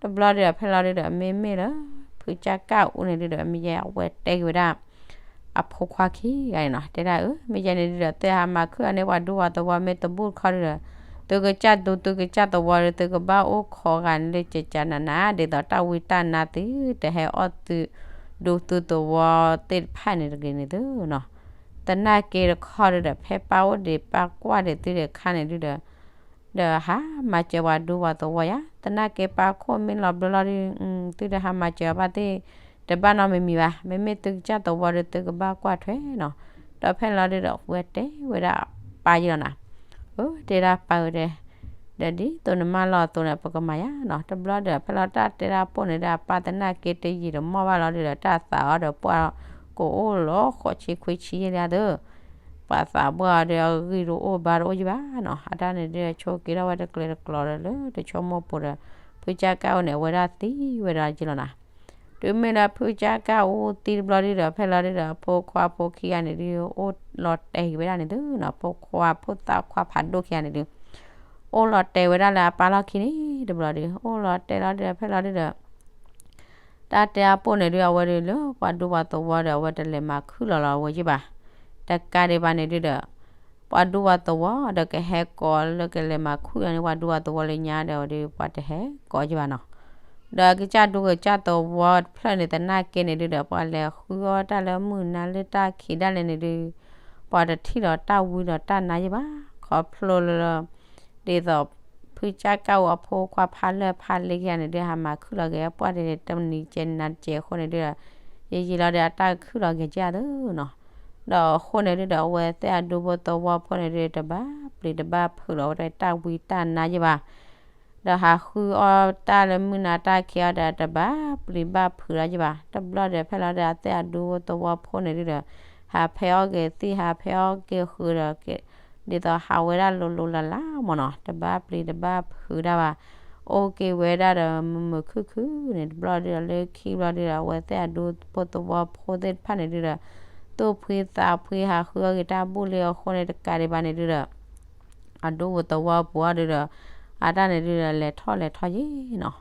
တဘျီဒုဒီး ဖဲလီၤဒုဒီး မ့မ့ၢ်လၢ ဖုကၢ်ကၢ်အူန့ၣ်ဒုဒီး မ့ၢ်ယဲအဝဲတဲက့ၤဝဲဒၣ် အဖိခွါခံဂၤန့ၣ်နီၤ, တဲဒၣ်အၢ မ့ၢ်ယဲန့ၣ်ဒုဒီး သ့ၣ်ဟးမၤခုၣ်အန့ၢ်ပှၤဒူပှၤသဝီမ့ၢ်တဘူၣ်တခီဒုဒီး သုကစၢ်ဒူသုကစၢ်သဝီဒီး သုကဘၣ်အိၣ်ခိးဂၤန့ၣ်လၢကကနနၤ ဒ်သိးတၢ်ဝံတၢ်နါသု တဟဲအီၣ်သုဒူသုသဝီသ့ၣ်တဖၣ်န့ၣ်တဂ့ၤန့ၣ်သုနီၤ. သနာ်က့တခီဒုဒီး ဖဲပၢ်အိၣ်ဒံးပၢ်ကွၢ်ဒံးသုဒံးအခါန့ၣ်ဒုဒီး ဒီးဟးမၤစၢၤပှၤဒူပှၤသဝီယါ, သနာ်က့ပၢ်ခိၣ်မ့ၢ်လီၤဘျၢလီၤဒု သုတဟးမၤစၢၤအီၤဘၣ်သ့ၣ် တဘၣ်နီတမံၤမံၤဘၣ်, မ့မ့ၢ်သုကစၢ်သဝီဒီး သုကဘၣ်ကွၢ်ထွဲနီၤ. ဒီးဖဲလီၤဒုဒီး ဝဲတဲဝဲဒၣ်ပၢ်ယံၤလီၤနၤ, အၢ တဲဒၣ်ပၢ်ဧၢ တဲ, ဒီးဒ်သိးနမၢလီၤအသိးန့ၣ် ပကမၤယါနီၤ. တဘျီဒီး ဖဲလီၤတၢ်တဲဒၣ်ပိၢ်န့ၣ်ဒီး အပၢ်သနာ်က့တယံာ်တမီၢ်ဘၣ်လီၤဒုဒီး တၢ်သးအီၤဒီးပှၢ်ကအိၣ်လီၤဃိးဆံခွံဆံယဲၢ်လံဧါသၢ ပှၤသးပှၢ်အီၤဒီး အဂံၢ်တအိၣ်ဘါတအိၣ်ယဘၣ်နီၤ. အတၢ်န့ၣ်ဒုဒီး ဆိးက့ထီၣ်ဝဲတကျဲၤတကျီၤဒီးလၢတဆိကမိၣ်ပူၤဒီး ဖုကၢ်ကၢ်အူန့ၣ် အဝဲဒၣ်သံဝဲဒၣ်ယံၤလီၤနၤ. တုၤမ့ၢ်လၢဖုကၢ်ကၢ်အူသံတဘျီဒုဒီး ဖဲလီၤဒုဒီး ဖိခွါဖိခံဂၤန့ၣ်ဒု အိၣ်လီၤတဲာ်က့ၤဝဲဒၣ်န့ၣ်သုနီၤ, ဖိခွါဖိသၣ်ခွါဖးဒိၣ်ခံဂၤန့ၣ်ဒု အိၣ်လီၤတဲာ်ဝဲဒၣ်လၢအပၢ်လီၢ်ခံန့ၣ် တဘျီဒု အိၣ်လီၤတဲာ်လီၤဒုဒီး ဖဲလီၤဒုဒီး တၢ်တဲအပိၢ်န့ၣ်ဒု အဝဲဒုလၢပှၤဒူပှၤသဝီဒီး အဝဲတလဲၤမၤခုၣ်လီၤလီၤဝဲယဘၣ်. တကးဒံးဘၣ်န့ၣ်ဒုဒီး ပှၤဒူပှၤသဝီဒီးကဟဲကိးလၢကလဲၤမၤခုၣ်လီၤန့ၣ် ပှၤဒူပှၤသဝီလၢညါဒီး ပှၤတဟဲကိးယဘၣ်နီၤ. ဒီးကစၢ်ဒူကစၢ်သဝီတဖျၢၣ်န့ၣ် သနာ်က့န့ၣ်ဒုဒီး ပှၤလဲၤဃုအီၣ်တၢ်လၢမုၢ်နၤလၢတၢ်ခံးဒၣ်လဲာ်န့ၣ်ဒု ပှၤတထံၣ်လီၤတၢ်ဝံဒီးတၢ်နါယဘၣ်. ခီဖျိလၢ ဒ်သိး ဖုကၢ်ကၢ်အူအဖိခွါဖးလၢၢ်ဖးလ့ခံဂၤန့ၣ်ဒု ဟးမၤခုၣ်လီၤက့ၤပှၢ်တနံၤတကဲးနၤတကဲးအဃိန့ၣ်ဒုဒီး ယံာ်ယံာ်လီၤဒီး အတၢ်ခုၣ်လီၤက့ၤကၢ်သုနီၤ. ဒီးအဃိန့ၣ်ဒုဒီး အဝဲသ့ၣ်အဒူဖိသဝီဖိန့ၣ်ဒု တဘၣ်ပျံၤတဘၣ်ဖုးလီၤဝဲဒၣ်တၢ်ဝံတၢ်နါယဘၣ်. ဒီးဟးဃုအီၣ်တၢ်လၢမုၢ်နၤတၢ်ခံးအီၤဒီး တဘၣ်ပျံၤဘၣ်ဖုးလီၤယဘၣ်. တဘျီဒီး ဖဲလီၤဒီး အသ့ၣ်အဒူဖိသဝီဖိန့ၣ်ဒုဒီး ဟးဖဲအီၣ်က့ၤသံၣ် ဟးဖဲအီၣ်က့ၤဃုာ်ဒီး ဒ်သိးဟးဝဲဒၣ်လိၤလိၤလးလးမ့ၢ်နီၤ, တဘၣ်ပျံၤတဘၣ်ဖုးဒၣ်ဘၣ်. အိၣ်က့ၤဝဲဒၣ်ဒီးမုာ်မုာ်ခုၣ်ခုၣ်န့ၣ် တဘျီဒုဒီး လၢခံဘျီဒုဒီး အဝဲသ့ၣ်အဒူဖိသဝီဖိသ့ၣ်တဖၣ်န့ၣ်ဒုဒီး သူၣ်ဖှံသးဖှံ ဟးဃုအီၣ်က့ၤတၢ်ဘူၣ်လံအဃိန့ၣ် တကးဒံးဘၣ်န့ၣ်ဒုဒီး အဒူပူၤသဝီပူၤအီၤဒုဒီး အတၢ်န့ၣ်ဒုဒီး လဲၤထီၣ်လဲၤထီယံၤနီၤ.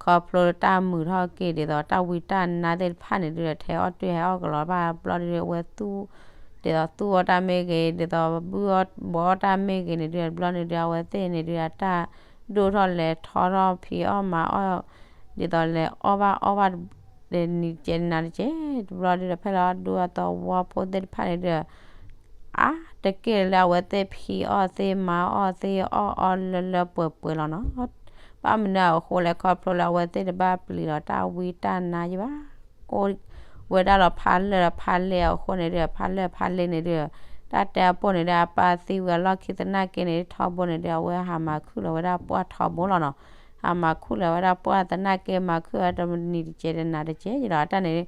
ခီဖျိလၢတၢ်မုာ်ထီၣ်က့ၤ ဒ်သိးတၢ်ဝံတၢ်နါသ့ၣ်တဖၣ်န့ၣ်ဒုဒီး ထဲအီၣ်တ့ၢ်ဟဲအီၣ်ကလီၤဘၣ်ဘျီဒုဒီး အဝဲသူၣ် ဒ်သိးသူၣ်အီၣ်တၢ်မ့ၢ်ဂ့ၤ ဒ်သိးဘုၣ်အီၣ်ဘှီအီၣ်တၢ်မ့ၢ်ဂ့ၤန့ၣ်ဒုဒီး တဘျီန့ၣ်ဒုဒီး အဝဲသ့ၣ်န့ၣ်ဒုဒီး အတၢ်ဒိၣ်ထီၣ်လဲၤထီထီၣ် ဖံးအီၣ်မၤအီၣ် ဒ်သိးလဲၤအီၣ်ဘၣ်အီဘၣ် တနံၤတကဲးနၤတကဲး တဘျီဒုဒီး ဖဲလီၤဒူအသဝီဖိသ့ၣ်တဖၣ်န့ၣ်ဒုဒီး အါတက့ၢ်လၢအဝဲသ့ၣ်ဖံးအီၣ်သ့မၤအီၣ်သ့အီၣ်အီလၢလၢပှဲၤပှဲၤလီၤနီၤ. ဘၣ်မနုၤအဃိလဲၣ် ခီဖျိလၢအဝဲသ့ၣ်တဘၣ်ပျံၤလီၤတၢ်ဝံတၢ်နါယဘၣ်. အိၣ်ဝဲဒၣ်လီၤဖးလၢာ်ဖးလဲၢ်အဃိန့ၣ်ဒုဒီး ဖးလၢာ်ဖးလဲၢ်န့ၣ်ဒုဒီး တၢ်တဲအပိၢ်န့ၣ်ဒုဒီး အပၢ်သံဝံၤအလီၢ်ခံသနာ်က့န့ၣ် ထီဘိန့ၣ်ဒုဒီး အဝဲဟးမၤခုၣ်လီၤဝဲဒၣ်ပှၢ်ထီဘိလီၤနီၤ. ဟးမၤခုၣ်လီၤဝဲဒၣ်ပှၢ်သနာ်က့ မၤခုၣ်ဝဲတနံၤတကဲးတနၤတကဲးယံၤလီၤ အတၢ်န့ၣ်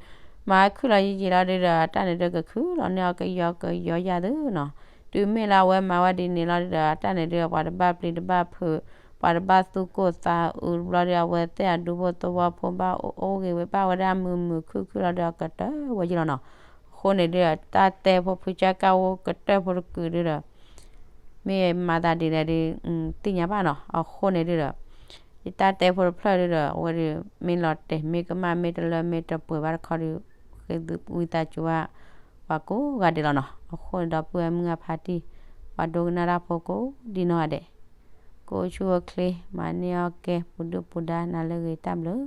မၤခုၣ်လီၤယံၤယံၤလီၤဒုဒီး အတၢ်န့ၣ်ဒုကခုၣ်လီၤန့ၢ်အီၤကယီကယီယၤသုနီၤ. တုၤမ့ၢ်လၢအဝဲမၤဝဲဒ်န့ၣ်လီၤဒုဒီး အတၢ်န့ၣ်ဒုဒီး ပှၤတဘၣ်ပျံၤတဘၣ်ဖုး ပှၤတဘၣ်သူၣ်ကိၢ်သးအုးတဘျီဒီး အဝဲသ့ၣ်အဒူဖိသဝီဖိဘၣ်အိၣ်ဂ့ၤဝဲ ဘၣ်ဝဲဒၣ်မုာ်မုာ်ခုၣ်ခုၣ်လီၤဒီး အကတၢၢ်ဝဲယ့ၢ်လီၤနီၤ. အဃိန့ၣ်ဒီး တၢ်တဲဖိဖုကၢ်ကၢ်ဝိကတၢၢ်ဖိတကုာ်ဒုဒီး မ့ၢ်မၤသးဒ်လဲၣ်ဒီး သ့ၣ်ညါဘၣ်နီၤ. အဃိန့ၣ်ဒုဒီး ယတၢ်တဲဖိတဖျၢၣ်ဒုဒီး အဝဲဒီး မ့ၢ်လီၤတဲာ် မ့ၢ်ကမၣ် မ့ၢ်တလၢ မ့ၢ်တပှဲၤဘၣ်တခီဒီး ဃ့သုဝံသးစူၤဘၣ် ပှၤကိးဂၤဒဲးလီၤနီၤ. အဃိန့ၣ်ဒီပုၢ်ဝဲၢ်မုၢ်ဂၢ်ဖါတံၢ် ပှၤဒိကနၣ်တၢ်ဖိကိးဒံနီၢ်ဂၤဒဲး ကအိၣ်ဆူၣ်အိၣ်ချ့ မၤန့ၢ်အီၣ်ကဲ ပူၤဒုၣ်ပူၤဒါ နၤလၢအဂ့ၤ တၢ်ဘျုး